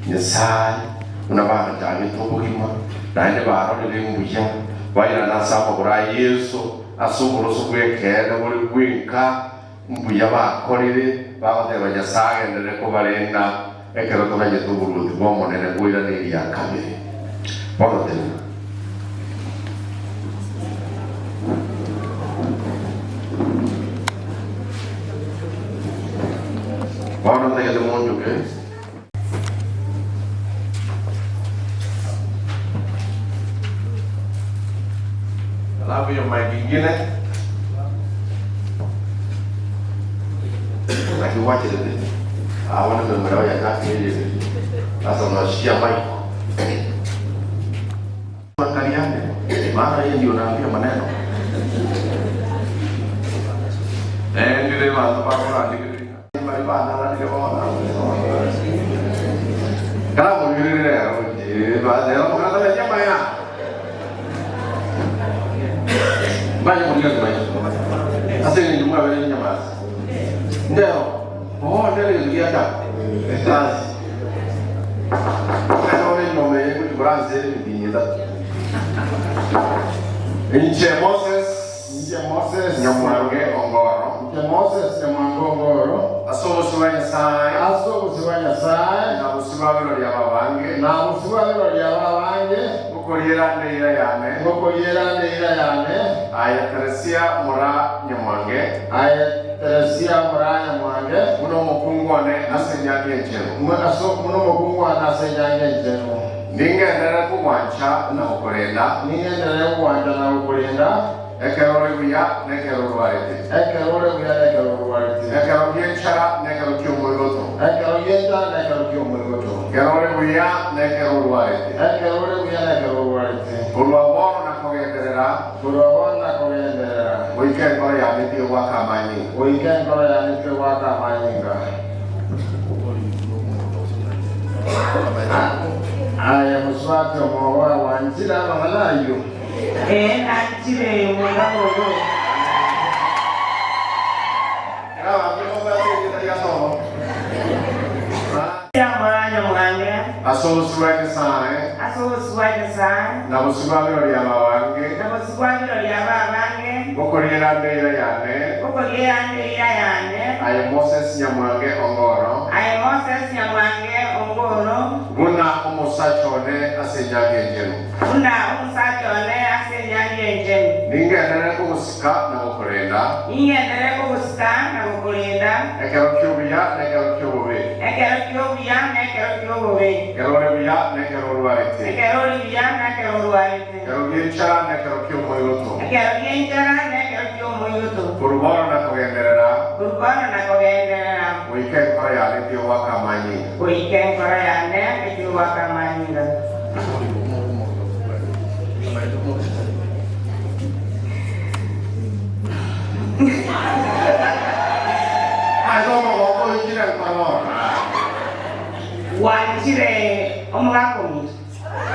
Nyasae buna bagachagete obogima, naende barorire mbuya, bairane ase amagoro a Yeso, ase oboroso bw'ekeene bore bwenka, mbuya bakorire, bagoteba Nyasae agenderere kobarenda ekero toganyete oboruoti bw'Omonene boirane eria kabere. Bono tenena. Bono ntagete monjuke. Alafu hiyo mic ingine nakiwachirete awo nimemwera yachakirire sasa unashikia mic Angaliane, maana yeye ndio naambia maneno. Eh, ndire bantu bakorandikire bari banananire bono. Karamugirire rero, eh, ba- rero mukatana maya. Mbaye muria maya. Ase ng'encho mwabere nyamasi. Ndero, oh, ndero giacha. Basi. Inche Moses, Inche Moses, Nyamwange Ongoro, Inche Moses Nyamwange Ongoro, ase obosio bwa Nyasae, ase obosio bwa Nyasae, na bosio bwa birori ababange, na bosio bwa birori ababange, ngokoriera nde eira yane, ngokoriera nde eira yane, aye Teresia mora Nyamwange, aye Teresia mora Nyamwange, buna omokungu one ase enyangi enchenu. Buna omokungu one ase enyangi enchenu. Ningenderere kogwancha na gokorenda. Ningenderere kogwancha na gokorenda. Ekero ore buya na ekero orwarete. Ekero ore buya na ekero orwarete. Ekero gi'enchara na ekero ki'omoigoto. Ekero gi'enchara na ekero ki'omoigoto. Ekero ore buya na ekero orwarete. Ekero ore buya na ekero orwarete. Korwa bono na kogenderera. Korwa bono na kogenderera. Goika enkoro yane tigwaka amanyinga. Goika enkoro yane tigwaka amanyinga. Aye mosubati omogoa gwanchire amang'ana ayio? Ee, nanchire omogabo oyo. Ase obosio bwa Nyasae. Ase obosio bwa Nyasae. Na bosio bwa birori ababange. Na bosio bwa birori ababange. Ngokoriera ande eira yane. Ngokoriera ande eira yane. Aye Moses Nyamwange Ongoro. Aye Moses Nyamwange Ongoro. Buna omosacha one ase enyangi enchenu. Buna omosacha one ase enyangi enchenu. Ningenderere kogosika na gokorenda. Ningenderere kogosika na gokorenda. Ekero ki'obuya na ekero ki'obobe. Ekero ki'obuya na ekero ki'obobe. Ekero ore buya na ekero orwarete. Ekero ore buya na ekero. Ekero orwarete. Ekero gi'enchara na ekero ki'omoigoto. Ekero gi'enchara na ekero ki'omoigoto. Korwa bono na kogenderera. Korwa bono na kogenderera. Goika enkoro yane etigwe amanyinga. Goika enkoro yane etigwe amanyinga. Ase omogoko oichire enkoro bono. Gwanchire omogaka ominto.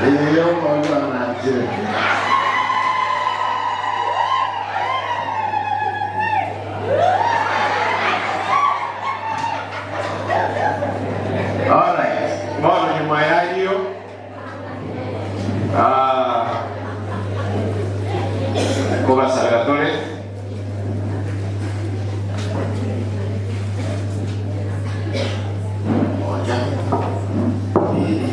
Ee, omoigwa nanchire. Alright, bono nyuma y'ayio ah, kobasabera tore Moja, mbili,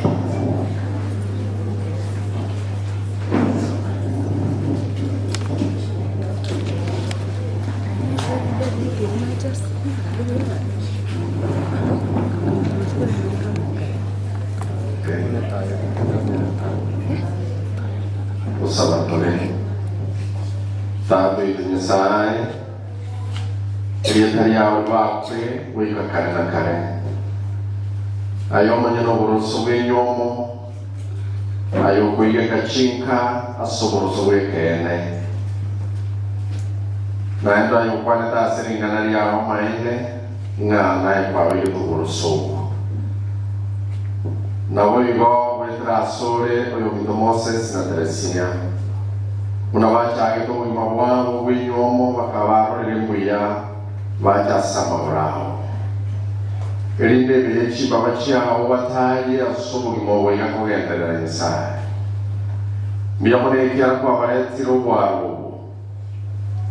Gosaba tore Tata oito Nyasae, erieta riao ribakwe goika kare na kare. Aye omonyene oboroso bw'enyomo, aye okoigeka chinka ase oboroso bw'ekeene, naende aye okwanete ase ring'ana riao amaene, ng'a naye kwabeirete oboroso obwo. Naboigo goetera asore oyominto Moses na Teresia, buna bachagete obogima bwabo bw'enywomo bakabarorera mbuya bacha ase amagoro ao, erinde ebe ye chimbaba chiao batarie ase obogima obo iga kogenderera Nyasae. Mbuya mono ekiagera kwabaretire obwaro obo,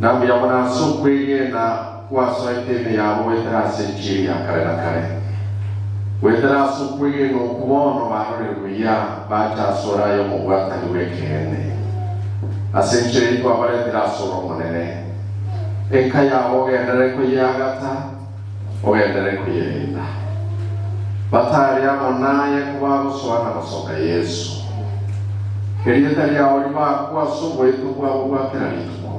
na mbuya mono ase okwegena Gwasoete ime yabo goetera ase enchiri ya kare na kare. Goetera ase okwegena okwo bono barorire buya, bacha asore aye omobwatani bw'ekeene. Ase enchera eyio twabaretire asore Omonene. Enka yabo ogenderere koyeagata, ogenderere koyerenda. Batari amo naye kobagosoa na gosoka Yeso. Erieta riao ribakwe ase oboeto bwabo bwa kera rituko.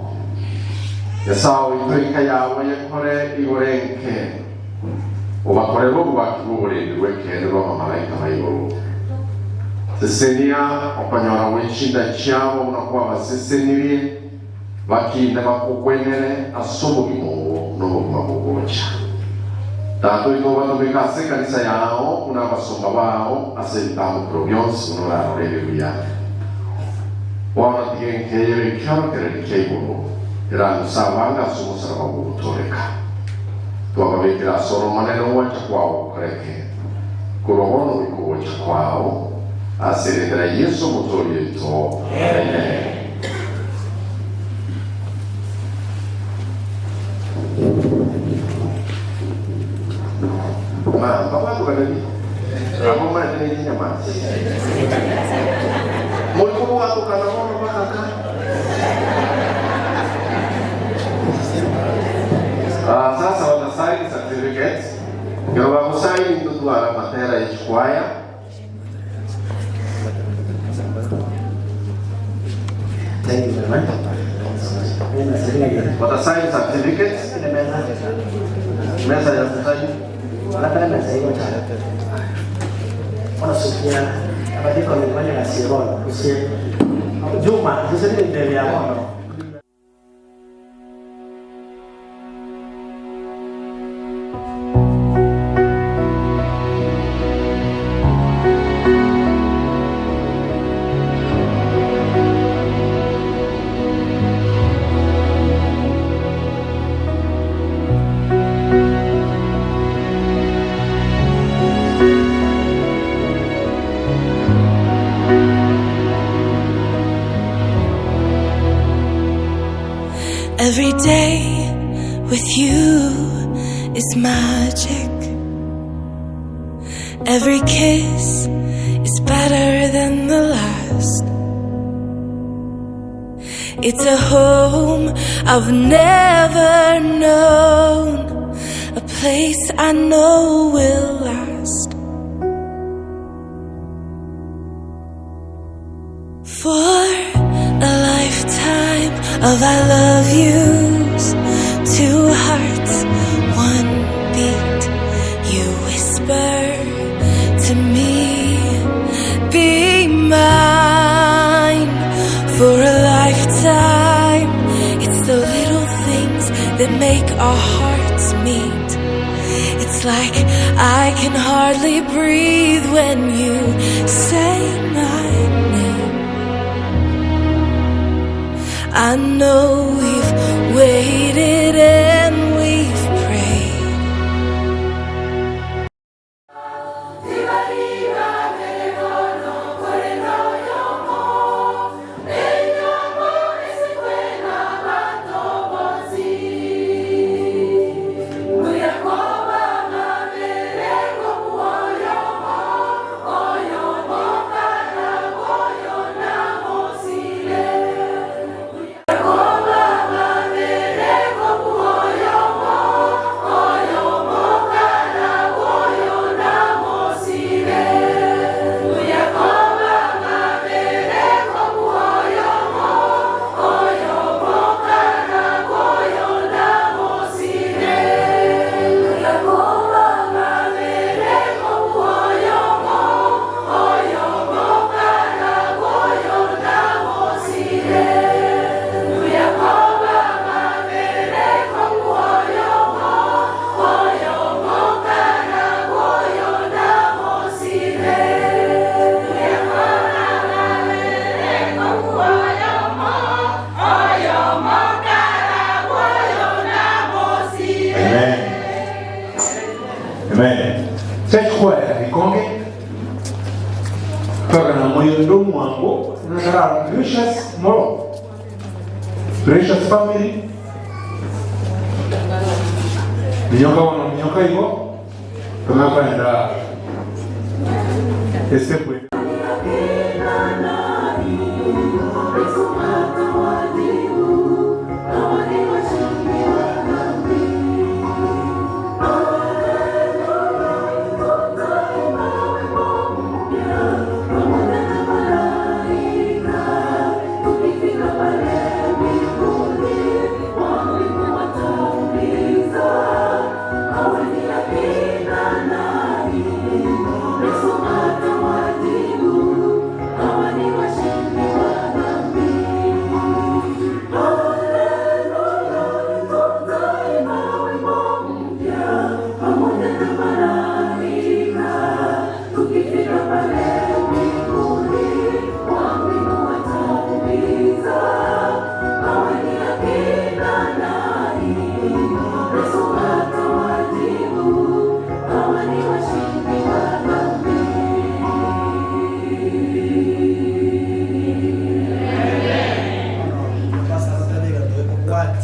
Nyasae oito enka yabo yekore igoro enke, obakorere obwaki bw'oborendi bw'ekeene bw'abamalaika ba igoro. Sesenia okonyora gwe chinda chiabo buna kwabasesenirie, bakinde bakogwenere ase obogima obo na obogima bogocha. Tata oito obatomeke ase ekanisa yao buna abasomba bao ase ebitambokero bionsi buna orarore buya. Bono tiga enkeyero ekiorokererio kia igoro erang'use abange ase omosalaba bw'ogotooreka. Twababekire ase ore Omonene ogwancha kwao gokoreke, korwa bono goika ogocha kwao, ase erieta ria Yeso Omotooria oito. Amen. Ma, mbabwatokane pi? Abo omanyete ne chinyamasi. Mori kobwatokana bono bakaka. Ah, sasa batasaini certificate. Ekero bagosaini ntotware amatera ye chikwaya. Thank you very much. Batasaini certificate. Mesa ya kusaini. Bono sukia abadikoni banyagasie bono gose Juma gose ebinto ebi bia bono. Every day with you is magic. Every kiss is better than the last. It's a home I've never known, a place I know will last. For a lifetime of I love yous, two hearts, one beat. You whisper to me, be mine for a lifetime. It's the little things that make our hearts meet. It's like I can hardly breathe when you say my name. I know we've waited and we've prayed. Amen. Amen. Church choir Rikonge. Twagana moyo mwango nakara Precious Moro. Precious family. Minyoka wana minyoka igo. Tunakwenda Estepwe.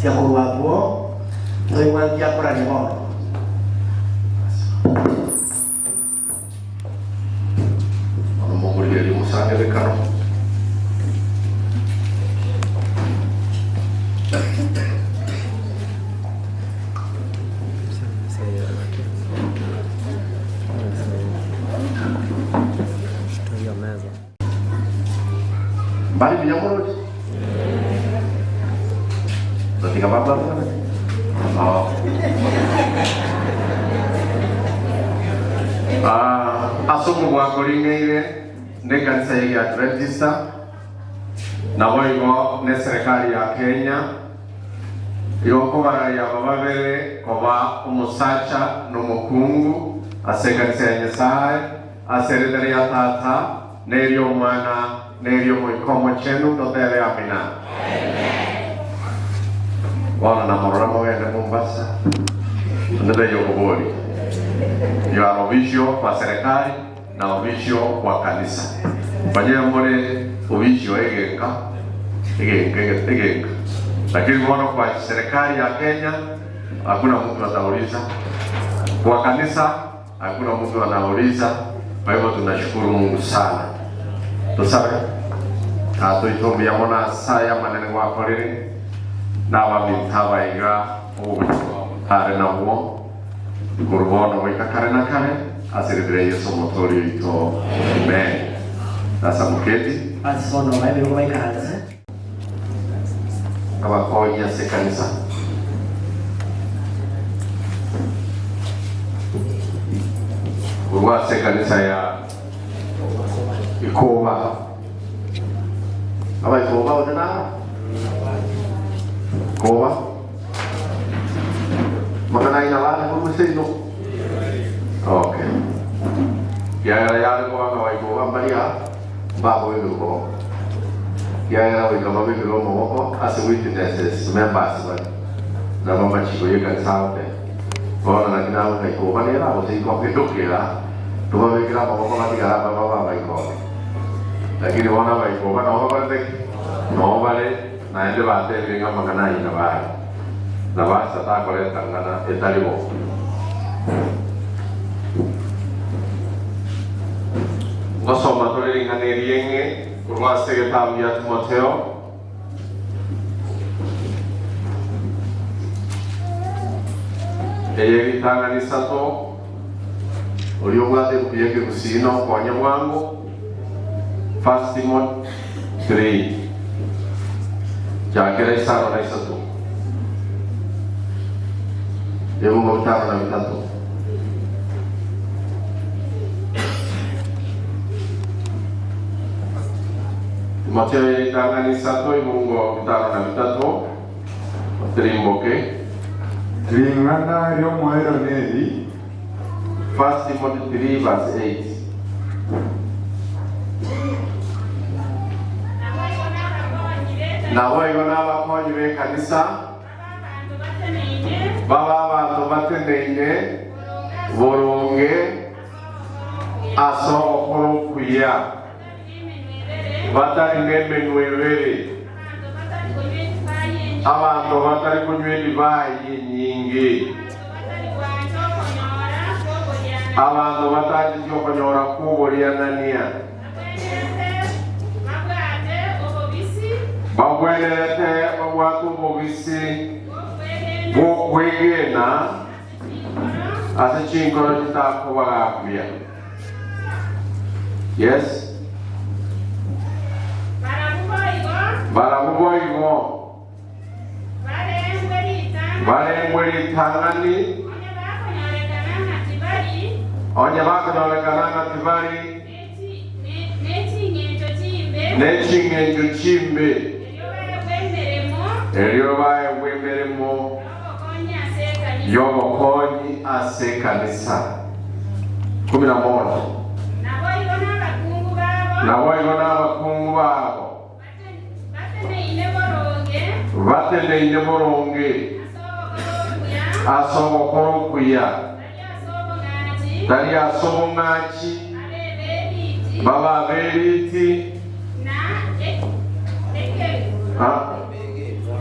Tia korwa abwo, toigwa ngiakorania bono. Bono mogorigererie omosangererekano. Mbari buya moroche? Tatiga bababwane? Oo. Ah, ase omobwako ring'eire nekanisa ya Egeadventista, naboigo neserikari ya Kenya, igo nkobararia aba babere koba omosacha na omokungu ase ekanisa ya Nyasae, ase erieta ria Tata, na eri'Omwana, na eri'Omoika Omochenu, totebe Amina. Bono namorora mogende Mombasa, onde taiyo okoboria. You are official kwa serikali na official kwa kanisa. Onye more official egenka, egenka, egenka. Lakini bono kwa serikali ya Kenya hakuna mtu atauliza. Kwa kanisa hakuna mtu anauliza. Kwa hivyo tunashukuru Mungu sana. Tosabe. Tata oito mbuya mono ase aya amanene gwakorire, na abaminto aba iga obogochia bwabo tare nabwo korwa bono goika kare na kare, ase rieta ria Yeso Omotoori oito. Amen. Sasa moketi. Ase bono baebirogo baikaranse. Abakonyi ase ekanisa. Korwa ase ekanisa ya Ikoba. Abaikoba onde naro? Ikoba. Mang'ana aino abare korwa seino? Okay. Kiagera yare koba ng'a abaikoba mbaria mbaboirwe koboko. Kiagera goika babekirwe omoboko ase witnesses, members bare, nabo amachiko y'ekanisa agoteba. Bono naki nawe ng'a ikoba nere gose ikoba endokera, tobabekere amaboko batigare aba babe abaikoba. Lakini bono abaikoba nabo bakorete ki? Noo bare, naende batebire ng'a amang'ana ayio nabo are. Nabo asa takoreta ng'ana etari bo. Ngosoma tore ring'ana erieng'e korwa ase egetabu gia Timotheo. Eye ritang'ani isato, oria obwate ebuku y'ekegusii nokonye bwango, First Timothy 3, chakera isano na isato, ebungo bitano na bitato. Timotheo eye ritang'ani isato, ebungo bitano na bitato, otirimboke. Ring'ana ri'omoerio neri. First Timothy 3 verse 8. Naboigo nabakonyi b'ekanisa babe abanto bateneine boronge ase ogokora okuya, batari nemenwa ebere, abanto batari konywa edivai enyinge. Abanto batancheti okonyora kw'oborianania. Bagwenerete babwate obobisi bw'okwegena ase chinkoro chitakobagambia. Yes. Barabwo boigo. Barengwe ritang'ani, onye bakonyorekana ng'a tibari ne ching'encho chimbe, erio baegwe emeremo y'obokonyi ase ekanisa. 11. Naboigo nabakungu babo. Bateneine boronge ase ogokora okuya, tari ase obong'achi, babe aberiti,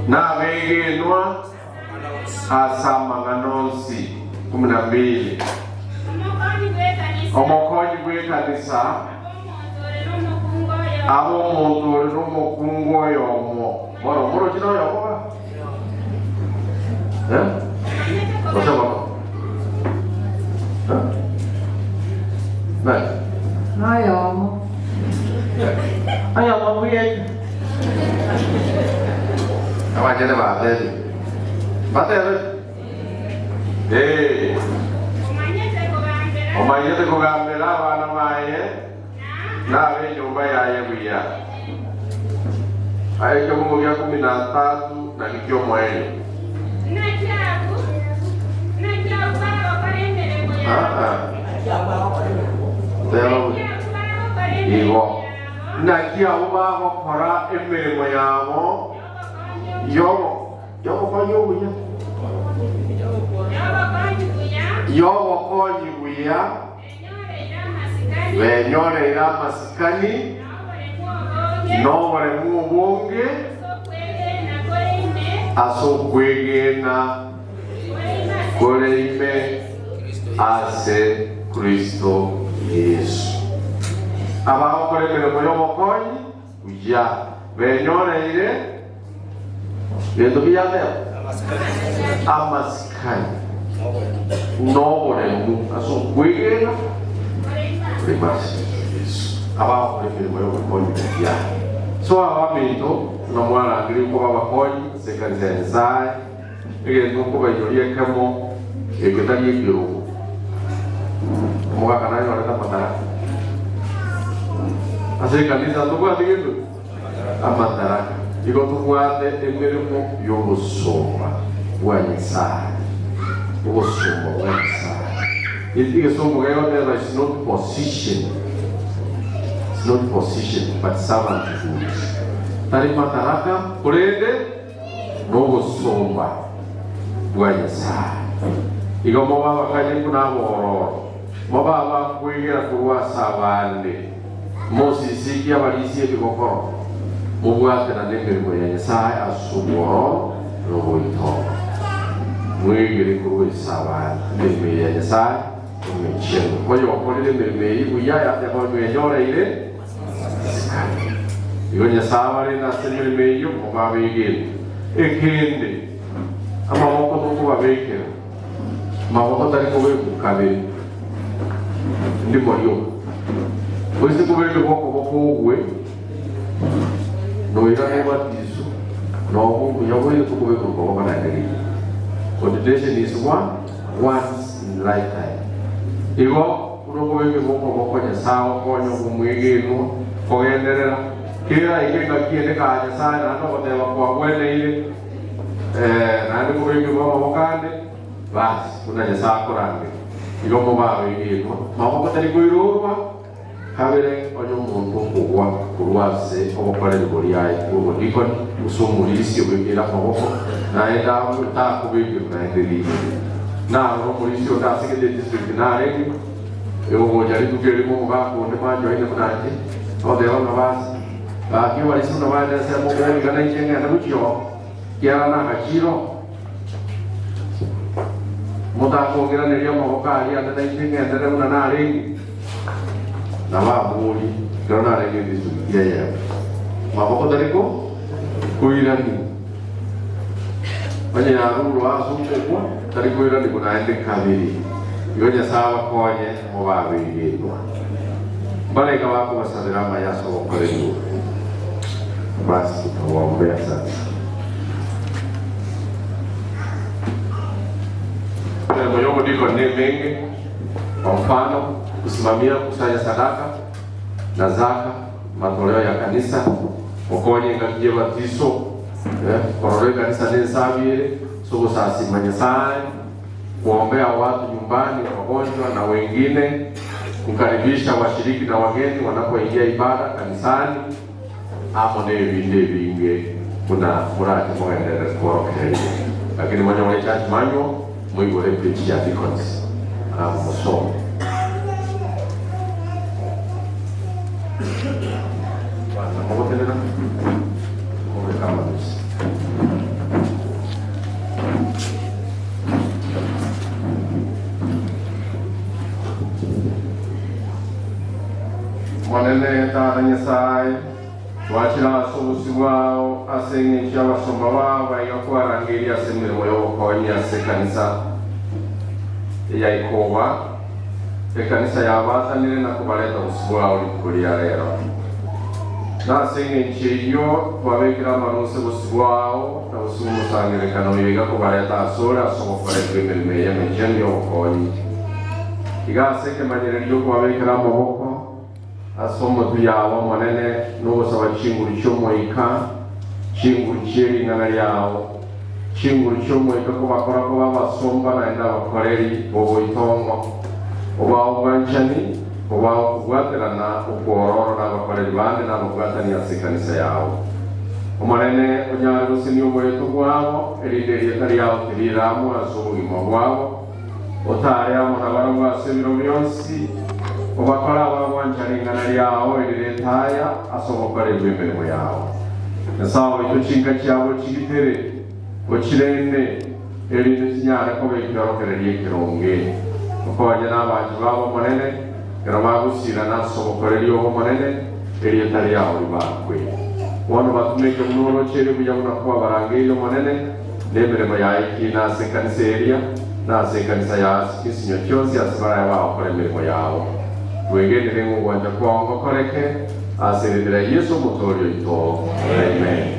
na abegenwa ase amang'ana onsi. 12. Omokonyi bw'ekanisa. Abe omonto ore nomokungu oyomo. Bono omorochi noyomo ba? Eh? Gose bono? Eh? Nani? Noyomo. Oyomo bweka. Abanyene batebire. Batebe? Ee. Omanyete kogambera abana baye na ab'enyomba yaye buya. Aye ekebugo gia kumi na tatu nakio ki'omoerio. Teba buya. Igo. Naki abwo bagokora emeremo yabo yobo Y'obokonyi obuya. Y'obokonyi buya. Benyoreire amasikani na oboremu obonge ase okwegena kore ime ase Kristo Yeso. Abagokora emeremo y'obokonyi buya benyoreire Gento ki yateba? Amasikani noboremu ase okwegena kore ase Yeso. Abagokora emeremo y'obokonyi buya. So abaminto, buna mwarangerirwe koba abakonyi ase ekanisa ya Nyasae, egento nkobainyoria ekemo eke tari ekerogo. Omogaka nanyorete amataraka. Ase ekanisa ntobwati gento ki? Amataraka. Igo tobwate emeremo y'obosomba bwa Nyasae. Obosomba bwa Nyasae. Egesongo gegoteba is not position, is not position but servanthood. Tari madaraka korende nobosomba bwa Nyasae. Igo mobe abakanye buna abororo, mobe abakwegera korwa ase abande, mosisikie abarisia ebigokoro, mobwaterane emeremo ya Nyasae ase obwororo na oboitongo. Mwegere korwa ase abanto emeremo eye ya Nyasae emechenu. Oyokorire emeremo eye buya mwenyoreire asikane. Igo Nyasae abarende ase emeremo eyio mobe abegenwa. Ekende, amaboko tokobabekera, amaboko tari kobekwa kabere, ndimo rioka. Gose kobekerwa okoboko ogwe, noirane obatiso, nobo obuya boire tokobekerwa okoboko naende riria. Ordination is one, once in lifetime. Igo buna okobekerwa okoboko Nyasae okonye obomwegenwa kogenderera, kera iga engaki ende kaa Nyasae naende ogoteba kwagweneire, eh, naende kobekerwa amaboko ande, basi buna Nyasae akorangeria. Igo mobe abegenwa, maboko tari koirorwa. Kabere, onye omonto okogwa korwa ase obokoreri boria bw'obodikoni, gose omorisia obekeire amaboko, naende agwe, takobekerwa naende riina. Narora omorisia onde ase gete district narenge, ogocha rituko erimo omogaka onde manjoine buna inche, agoteba ng'a basi, gaki abarisia buna baende ensemo bono iga nainche ng'ende gochia oo, ekiagera nagachire oo. Motakong'iraneria amaboko aria ande nainche ng'endere buna narenge, nabo abori, ekero narenge edistrict eyemo. Maboko tari ko koiraniwa. Onye yarurwe ase okogwa, tari koiranigwa naende kabere. Igo Nyasae abakonye mobe abegenwa. Mbarenge bakobasabera amaya ase ogokorerigwa. Basi tutawaombea sasa. Emeremo y'obodikoni nemenge, kwa mfano, kusimamia kukusanya sadaka na zaka, matoleo ya kanisa, gokonya engaki y'ebatiso, korora ekanisa nensabi ere ase ogosasima Nyasae, kuombea watu nyumbani, wagonjwa na wengine, kukaribisha washiriki na wageni wanapoingia ibada kanisani, amo nebinto ebinge buna morache mogenderere kworokereria. Lakini monyore church manual, moigore epage ya deacons, alafu mosome. Kwanza mogotenena, mobeke amanusi. Omonene Tata Nyasae, twachire ase obosio bwao ase engencho y'abasomba bao baiga kwarangeria ase emeremo y'obokonyi ase ekanisa ya ikoba, ekanisa yabatanire na kobareta bosio bwao rituko ria rero. Nase engencho eyio twabekire amaruse bosio bwao na bosio bw'omosangererekano oyo iga kobareta asore ase ogokorerwa emeremo eye emechenu y'obokonyi. Iga ase ekemanyererio kwabekera amaboko ase omotwe yabo Omonene, na ogosaba chinguru chi'Omoika, chinguru chie ring'ana riao, chinguru chi'Omoika kobakora koba abasomba naende abakoreri b'oboitongo, obao obwanchani, obao okobwaterana okwororo nabakoreri bande na ababwatani ase ekanisa yao. Omonene, onyare gosenia oboeto bwabo, erinde erieta riao tiriramwe ase obogima bwabo, Otare amo nabarabwo ase ebiro bionsi, obakore abagwancha ring'ana riao erire etaya ase obokoreri bw'emeremo yao. Nyasae oito chinka chiabo ochigitere, ochirende, erinde chinyare koba ekiorokererio ekeronge. Okonye nabanchi babo Omonene, ekero bagosirana ase obokoreri obo Omonene, erieta riao ribakwe. Bono batumeke buna oroche ere buya buna kwabarangeirie Omonene, Nemeremo yaye ki nase ekanisa eria, na ase ekanisa ya ase chinsinyo chionsi ase baraye bagokora emeremo yabo. Twegenire ng'a ogwancha kwao ngokoreke ase erieta ria Yeso Omotoori oito. Amen.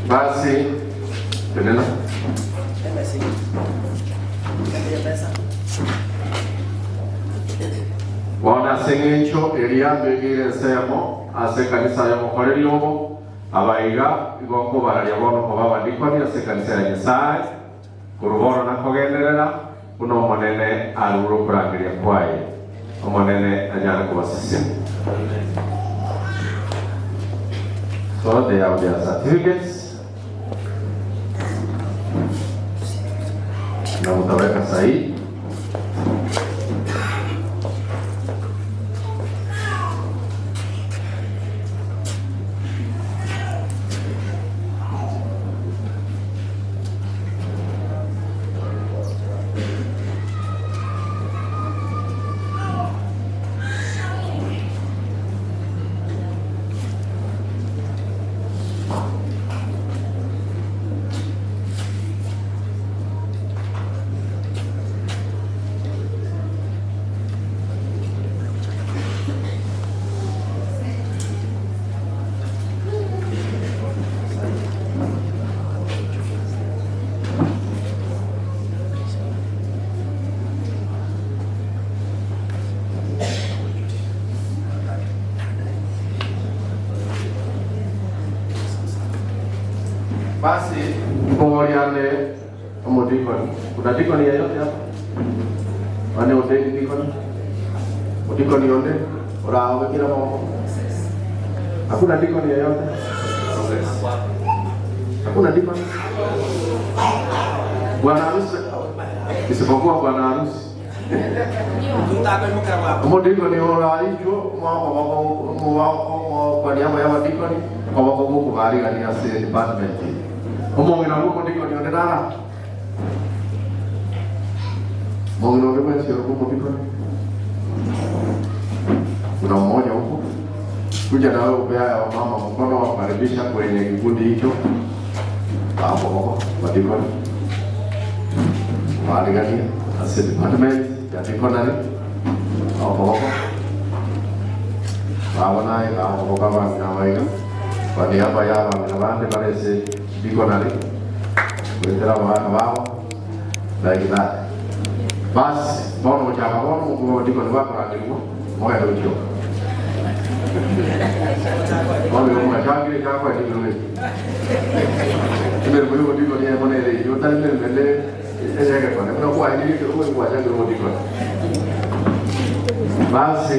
Basi, tenena. Bono ase engencho eria mbegeire ensemo ase ekanisa y'omokoreri obo, abaiga igo nkobararia bono koba abadikoni ase ekanisa ya Nyasae, korwa bono nakogenderera, buna Omonene arure okorangeria kwaye. Omonene anyare kobasesenia. So they have their certificates. Na mutaweka sahihi. Basi nkoboriane omodikoni. Kuna dikoni yeyote hapa? Mane ordained dikoni? Modikoni onde oraobekire amaboko? Hakuna dikoni yeyote? Hakuna dikoni? Bwana harusi isipokuwa bwana harusi. Omodikoni oraichwo kwa niaba ya abadikoni okoboko gokobarigania ase department eye. Omong'ina bwa omodikoni onde nara? Omong'ina onde bwensi ore bwa omodikoni? Kuna mmoja huko? Kuja nawe upea wamama mkono wakaribisha kwenye kikundi hicho. Hapo madikoni barigania ase department ya deaconry okoboko babo naye okoboko abang'ina abaiga kwa niaba ya abang'ina bande bare ase deaconry goetera abagaka babo like that. Basi bono gochaka bono omokubwa bw'abadikoni bakorangerigwa mogende gochioka. Bono igo mwachakire ekiagera emeremo eye. Emeremo y'obodikoni eyemo nere eyio, otari meremo ende ey'egekone, buna kwaenirie ekerogo igo gwachakire obodikoni. Basi.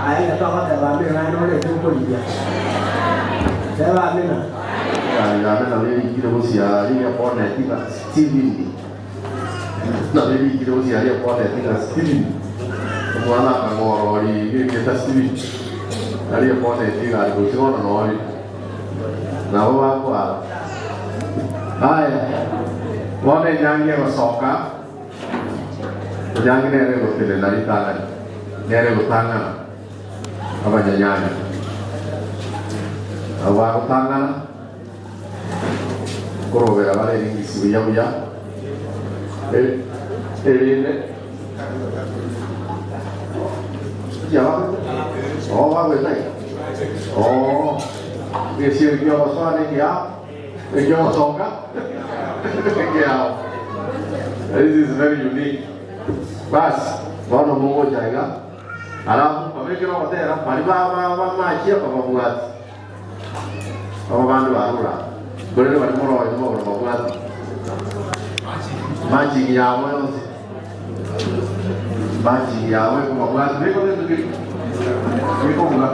Aye twagoteba amina naende orete okorigia. Teba amina. Egari yane nabo erikire bosio aria eboneti ng'a Steven, nabo erikire bosio aria eboneti ng'a Steven, omwana akang'ora oria iga erieta Steven, aria eboneti egari gochia bono noo ere. Nabo bakwara. Aye, bono enyangi egosoka, enyangi nere egotenena ritang'ani, nere egotang'ana abanyanyangi. Nabo bagotang'ana, nkorobera bare ring'isi buya buya, erinde Oo bagoeta iga? Oo, egesieri ki'ogosoa nekiao, eki'ogosoka nekiao. This is very unique. Bas, bono mogocha iga, alafu babekere ogotera, baria ba bamachia bababwati. Aba bande barure aa, korende baria moroe nimogoro babwate matching yabo yonsi, matching yabo ekobabwata beka gento keria gekobuga.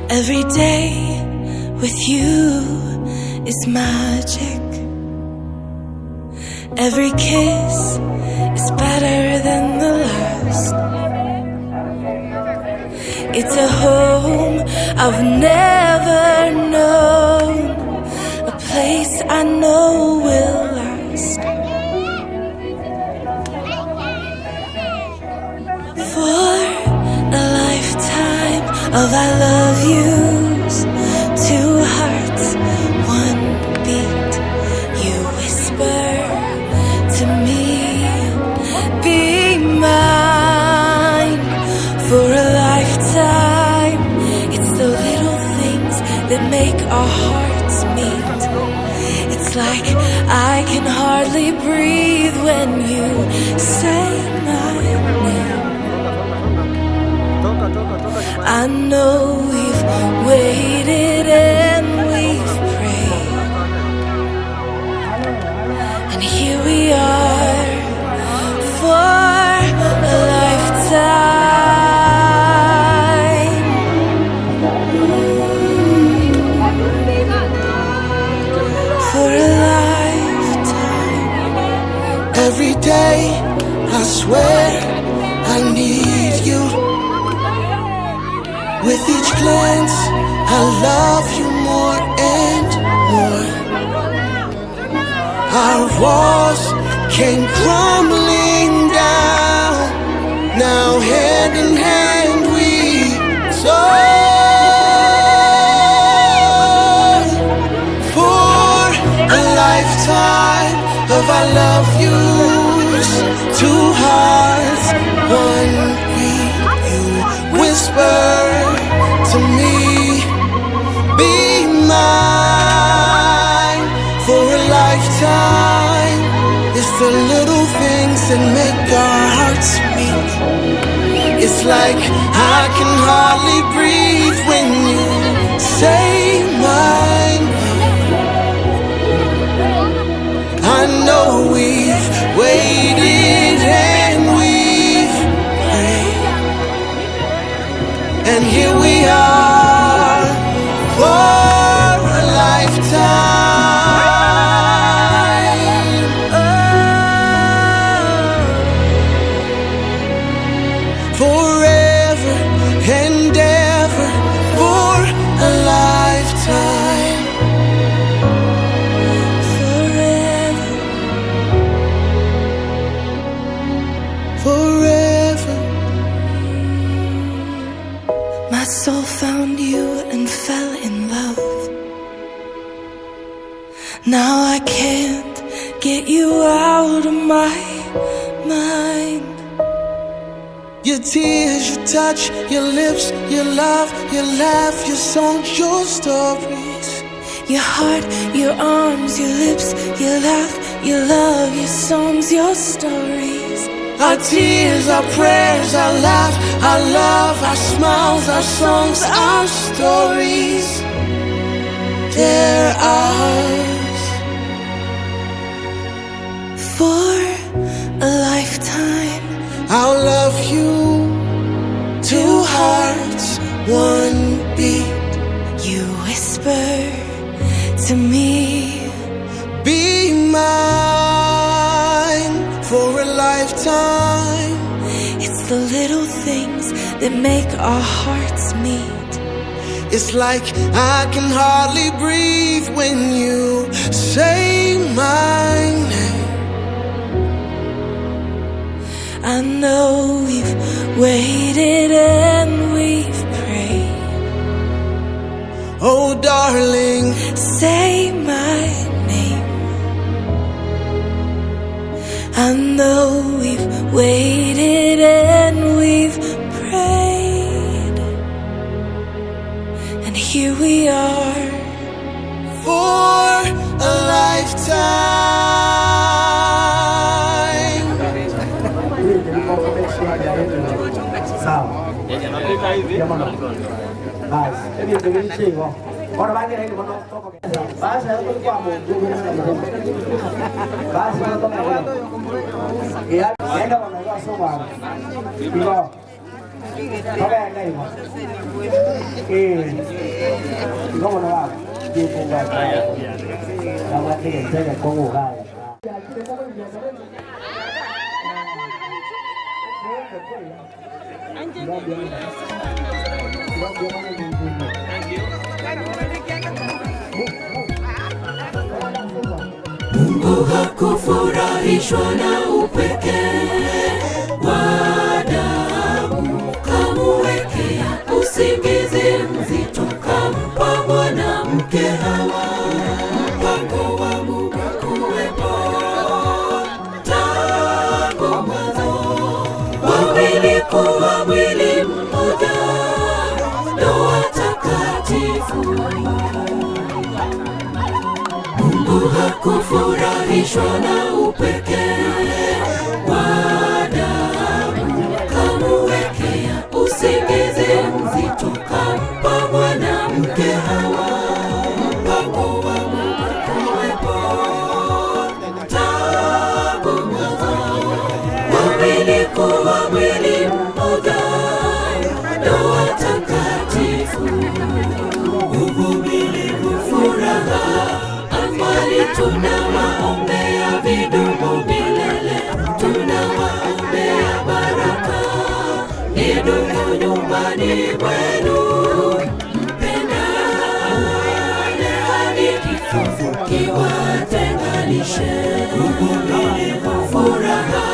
Every day with you is magic. Every kiss is better than the last. It's a home I've never known, a place I know will last. of I love yous. Two hearts, one beat. You whisper to me, be mine for a lifetime. It's the little things that make our hearts meet. It's like I can hardly breathe when you say my name. I know we've waited and we've prayed, and here we are for a lifetime. For a lifetime. Every day, I swear I need you. With each glance, I love you more and more. Our walls came crumbling down. Now, hand in hand, we soar for a lifetime of I love yous. Two hearts, one beat. You whisper to me, be mine for a lifetime. It's the little things that make our hearts beat. It's like I can hardly breathe when you say my name. I know we've waited and we've prayed, and here we are for a lifetime. Oh. Forever and ever for a lifetime. Forever. Forever. My soul found you and fell in love. Now I can't get you out of my mind. Your tears, your touch, your lips, your love, your laugh, your songs, your stories. Your heart, your arms, your lips, your laugh, your love, your songs, your stories. Our tears, our prayers, our laugh, our love, our smiles, our songs, our stories. They're ours. For a lifetime. I'll love you. Two hearts, one beat. You whisper to me, Be mine for a lifetime. It's the little things that make our hearts meet. It's like I can hardly breathe when you say my name. I know we've waited and we've prayed. Oh, darling, say my name. I know we've waited and we've prayed, and here we are for a lifetime. Sawa. Basi, ebintu birikiigo ono bagira hindi bono basi kwa mundu basi ya enda bono basoma igo togenda igo igo bono ba kifunga na tege kongo gai. Mungu hakufurahishwa na upweke wa Adamu, kamuwekea usingizi. Wawili kuwa mwili mmoja, ndoa takatifu. Mungu hakufurahishwa na upekee wa Adamu, kamuwekea usingizi mzito, kampa mwanamke Hawa. Mpango wa Mungu kuwepo tangu mwanzo, wawili kuwa mwili mmoja, ndoa takatifu, uvumilivu, furaha, amani, tunawaombea vidumu milele, tunawaombea baraka idumu nyumbani mwenu, mpendane hadi kifo kiwatenganishe, uvumilivu, furaha,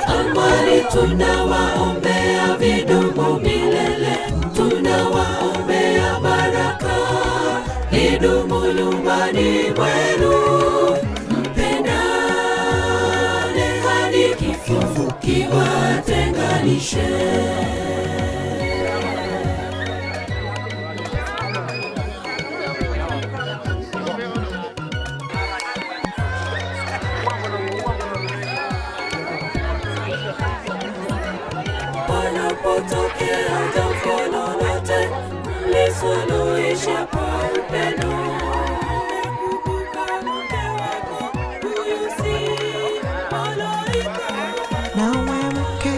amani, tunawaombea vidumu milele, tunawaombea baraka idumu nyumbani mwenu, mpendane hadi kifo kiwatenganishe. Panapotokea jambo lolote, mlisuluhishe kwa upendo. Kumbuka mke wako, huyu si malaika. Nawe mke,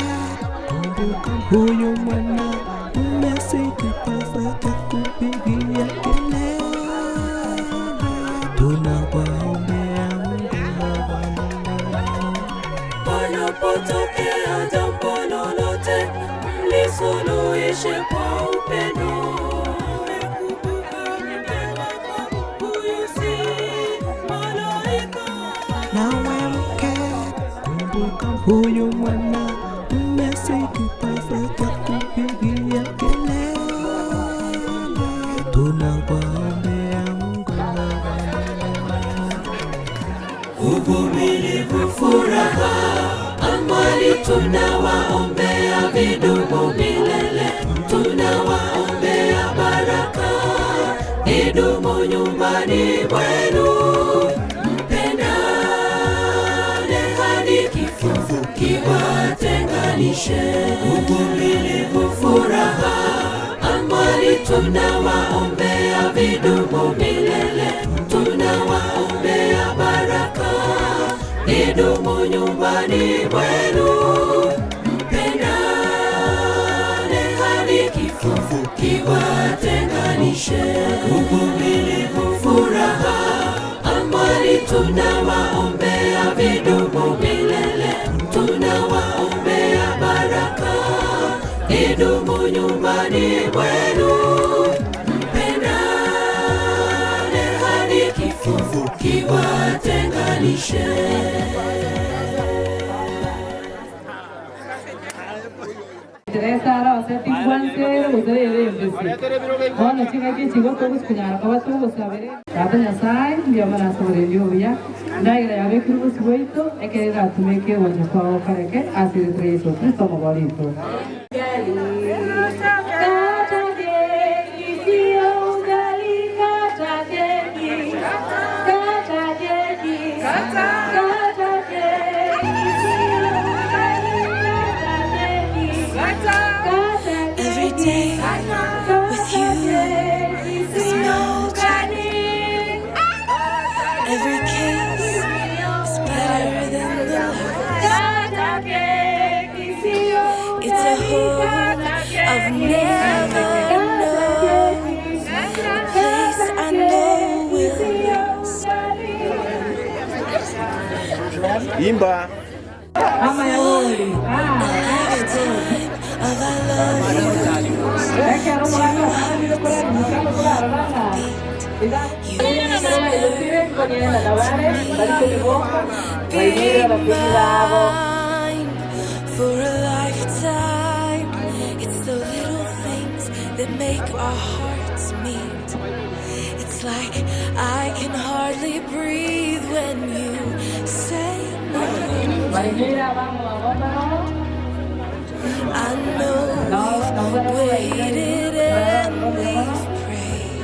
kumbuka huyu mwana mume si kipasa cha kupigia kelele. Tunawaombea Mungu awalinde. Panapotokea jambo lolote, mlisuluhishe kwa upendo. Kumbuka mke wako, huyu si malaika. Nawe mke, kumbuka huyu mwana mume si kipasa cha kupigia kelele. Tunawaombea Mungu awalinde. Uvumilivu, furaha, amani, tunawaombea vidumu milele, tunawaombea baraka idumu nyumbani mwenu, mpendane hadi kifo kiwatenganishe. Uvumilivu, furaha, amani, tunawaombea vidumu milele, tunawaombea baraka idumu nyumbani mwenu, mpendane hadi kifo kiwatenganishe. Uvumilivu, furaha, amani, tunawaombea vidumu milele, tunawaombea baraka idumu nyumbani mwenu, mpendane hadi kifo kiwatenganishe. Teresa arose tingwanse gusabere mbese bono chingaki chigoko guchikunyara koba tugosabere tata nyasaye ndio marasobore buya ndagira yabekire obosi bwaito ekere eratumeke gwancha kwao kareke ase ritwa Yesu Kristo omogorito. Every day with you is magic. Every kiss is better than the last. It's a hope I've never known, a place I know will last. Imba. Ama ya goli. A lifetime of I love you. Be mine for a lifetime. It's the little things that make our hearts meet. It's like I can hardly breathe when you say no. I know we've waited and we've prayed.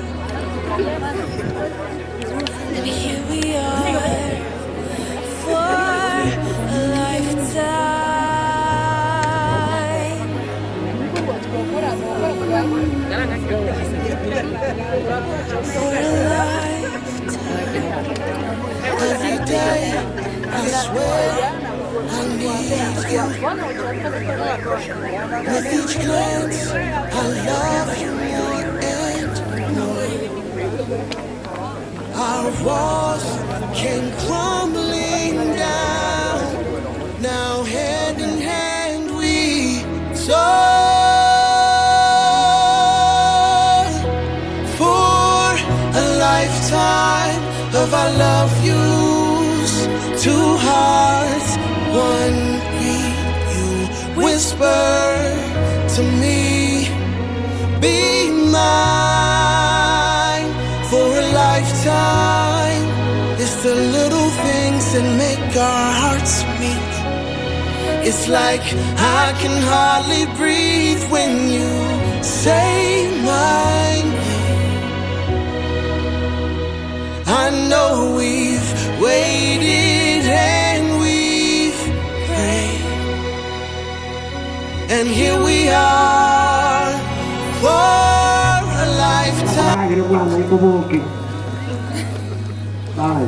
And here we are for a lifetime. For a lifetime. Every day, I swear I need you. With each glance, I love you more and more. Our walls came crumbling down. Now hand in hand we soar for a lifetime of I love yous. Two hearts, one beat. You whisper to me, be mine for a lifetime. It's the little things that make our hearts meet. It's like I can hardly breathe when you say my name. I know we've waited and we've prayed, and here we are for a lifetime. Agere bwana ikoboke. Basi,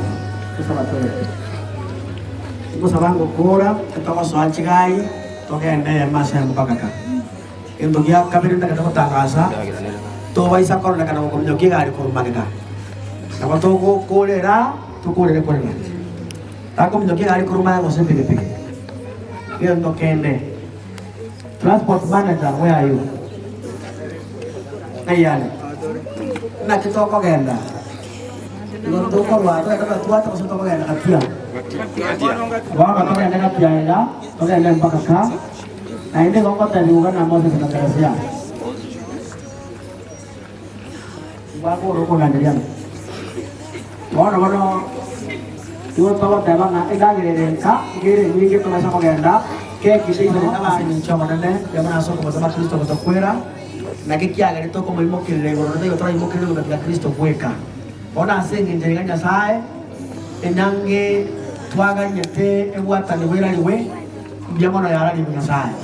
tusaba tore. Gusaba ngukura togosoa chigai togende mase mpaka Kintu gia kabiri ndagenda gutangasa tubaisa koronekana gukumenya gari kurumagika nabo tugukurira tukurire kurira takumenya gari kurumaga gose pikipiki Kintu kende transport manager where are you Ngayane naki tokogenda igo tukorwa twenda twate gose tokogenda gatia bono togende gatia iga togende mpaka ka na indi gogotebiuga na Moses na Teresia gwakũrũ kũganĩria bono bono igo togoteba ng'a endagĩrĩre nka ngĩrĩ nyingĩ tũmeca kũgenda keki cia monene yamana soko mutama Kristo gutokwira na gikiagere tukumũimũkĩrĩra igũrũ nĩthaigũ tũraimũkĩrĩra gũgatiga Kristo gwĩka ona ase eng'encho iga Nyasaye enyange twaganyete egwatani wĩrariwe mbia mono yarariwe Nyasaye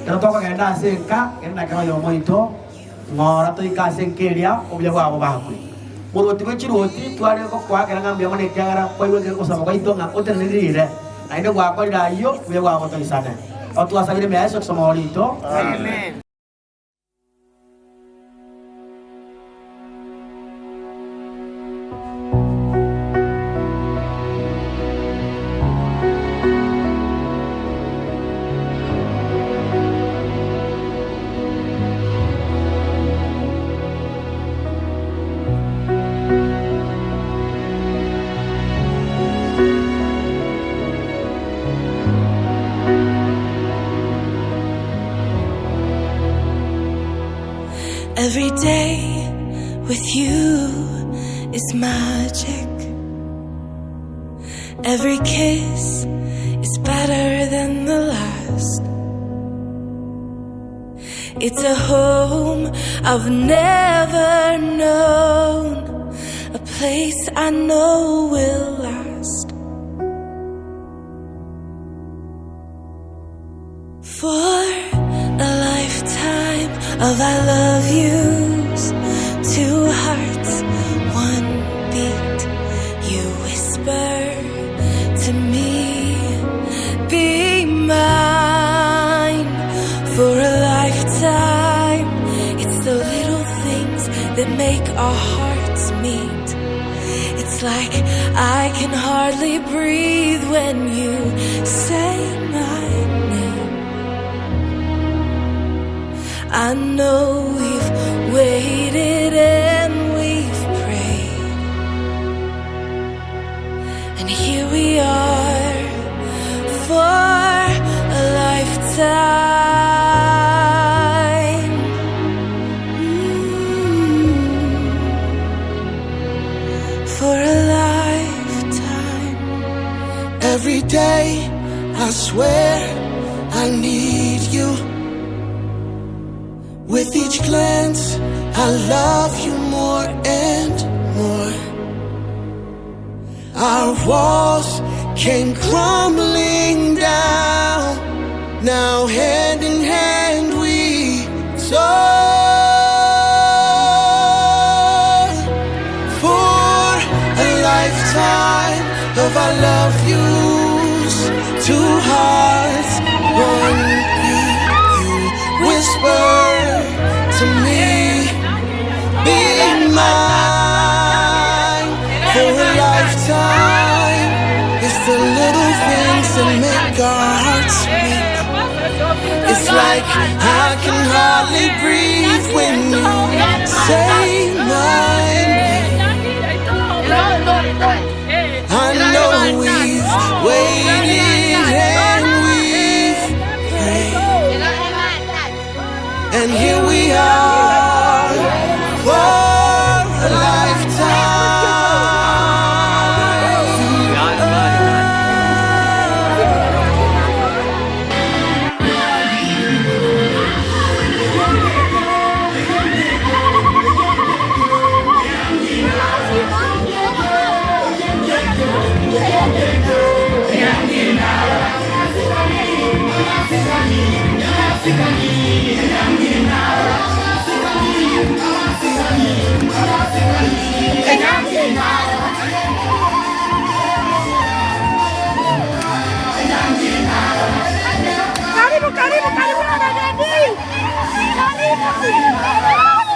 kero tokogenda ase enka genda kero yomo ito ng'ora toika ase enka eria obuya bwabo bakwe mũrũti bwe chiruti tware gokwakera ng'a mbia mono ekiagera kwaigwekere gosaba gwaito ng'a otenenirire naende gwakorire ayio buya bwabo toisane otwasabire mea Yesu tusoma orito. Amen. Every day with you is magic. Every kiss is better than the last. It's a home I've never known, a place I know will last. For a lifetime of I love yous, two hearts, one beat. You whisper to me, be mine for a lifetime. It's the little things that make our hearts meet. It's like I can hardly breathe when you say my name. I know we've waited and we've prayed, and here we are for a lifetime. For a lifetime. Every day, I swear I need you. With each glance, I love you more and more. Our walls came crumbling down. Now, hand in hand, we soar for a lifetime of I love yous. Two hearts, one beat. You whisper to me, be mine for a lifetime. It's the little things that make our hearts beat. It's like I can hardly breathe when you say my name. I know we've waited and we've prayed, and here we are for a lifetime. Karibu, karibu, karibu na wageni. Karibu.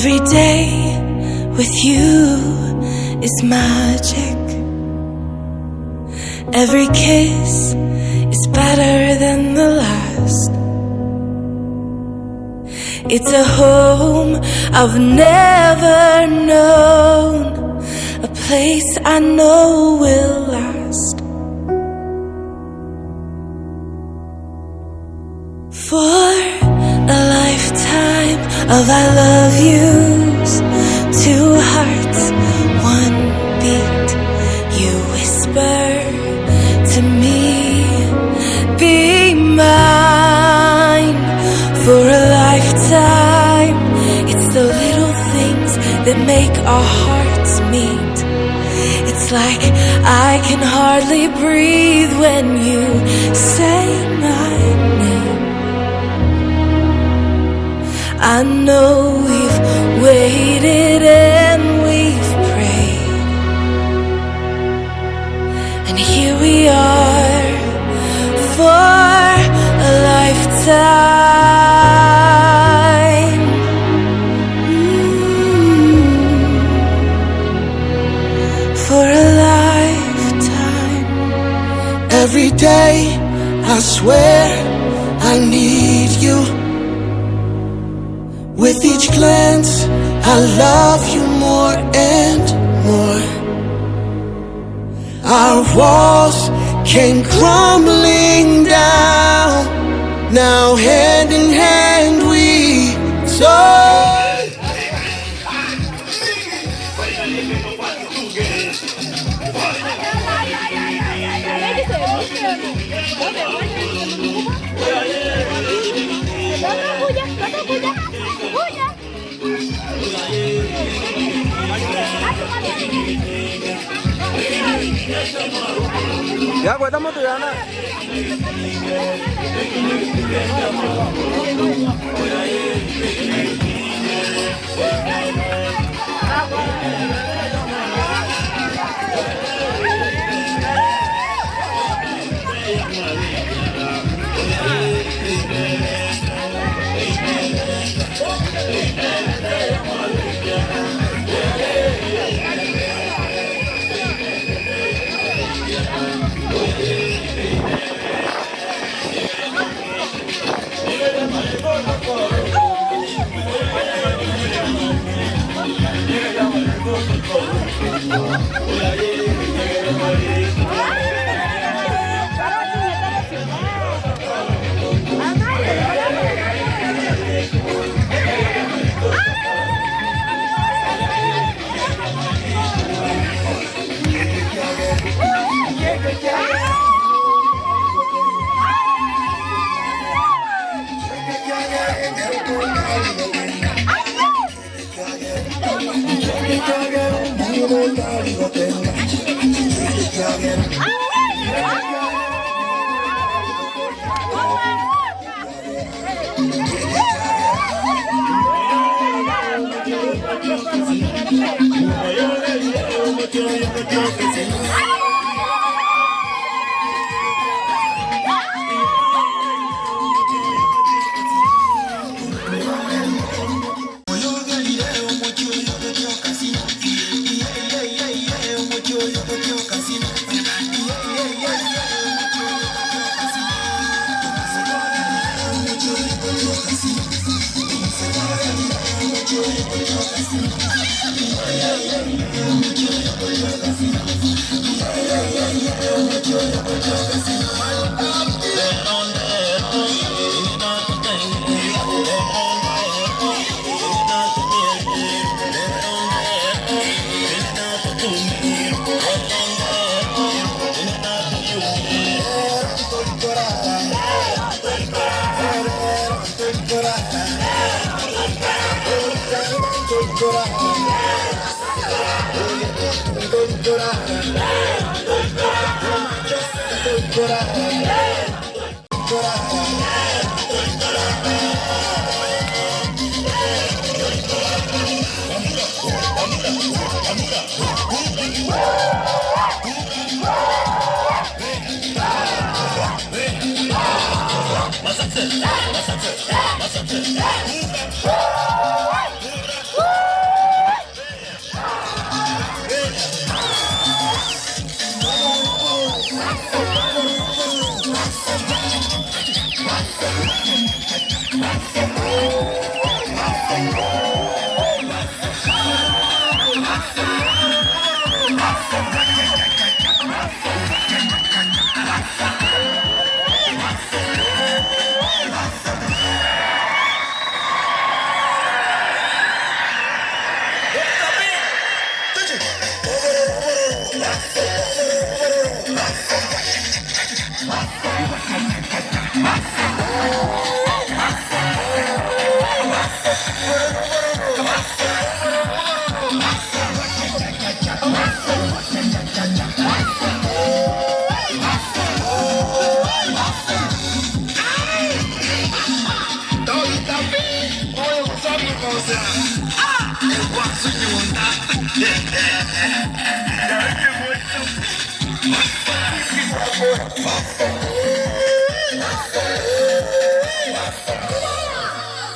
Every day with you is magic. Every kiss is better than the last. It's a home I've never known, a place I know will last. For a lifetime of I love yous, two hearts, one beat. You whisper to me, be mine for a lifetime. It's the little things that make our hearts meet. It's like I can hardly breathe when you say my name. I know we've waited and we've prayed, and here we are for a lifetime. For a lifetime. Every day I swear I need you. With each glance, I love you more and more. Our walls came crumbling down. Now hand in hand we soar. Yagoeta moto yana.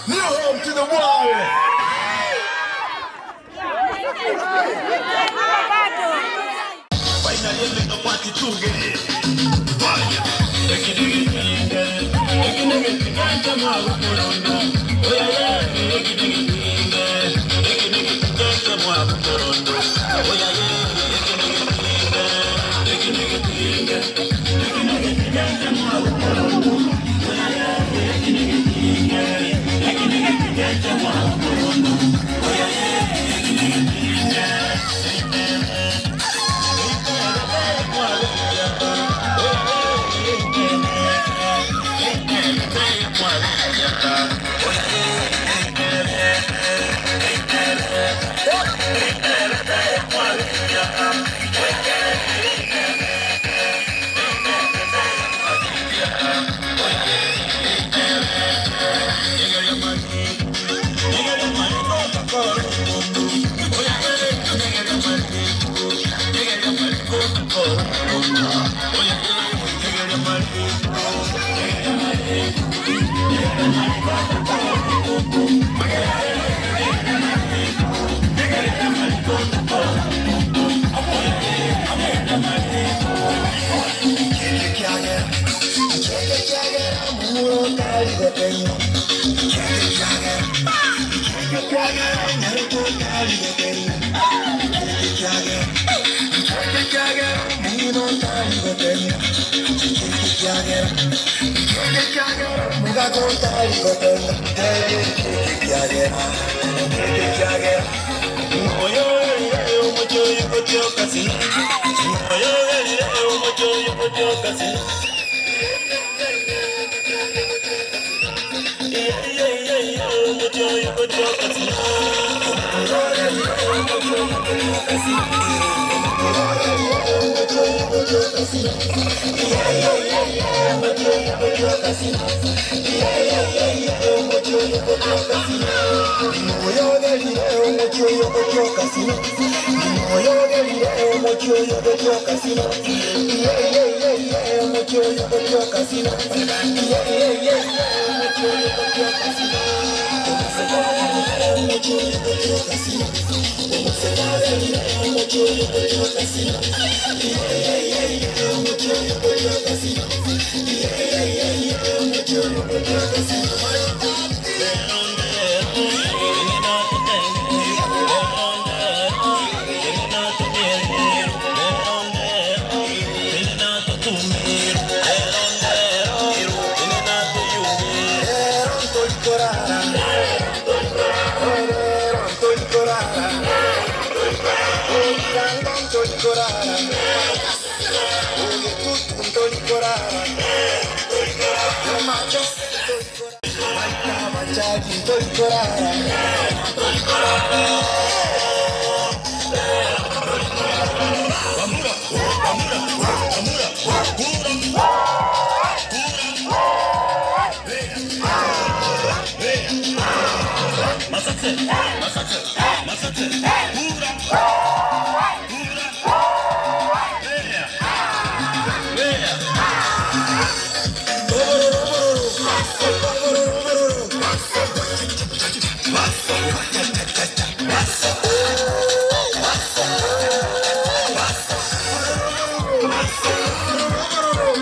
New home to the world.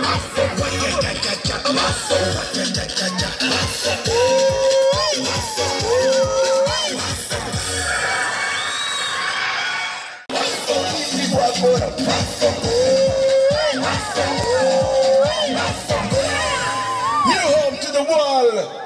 New home to the world.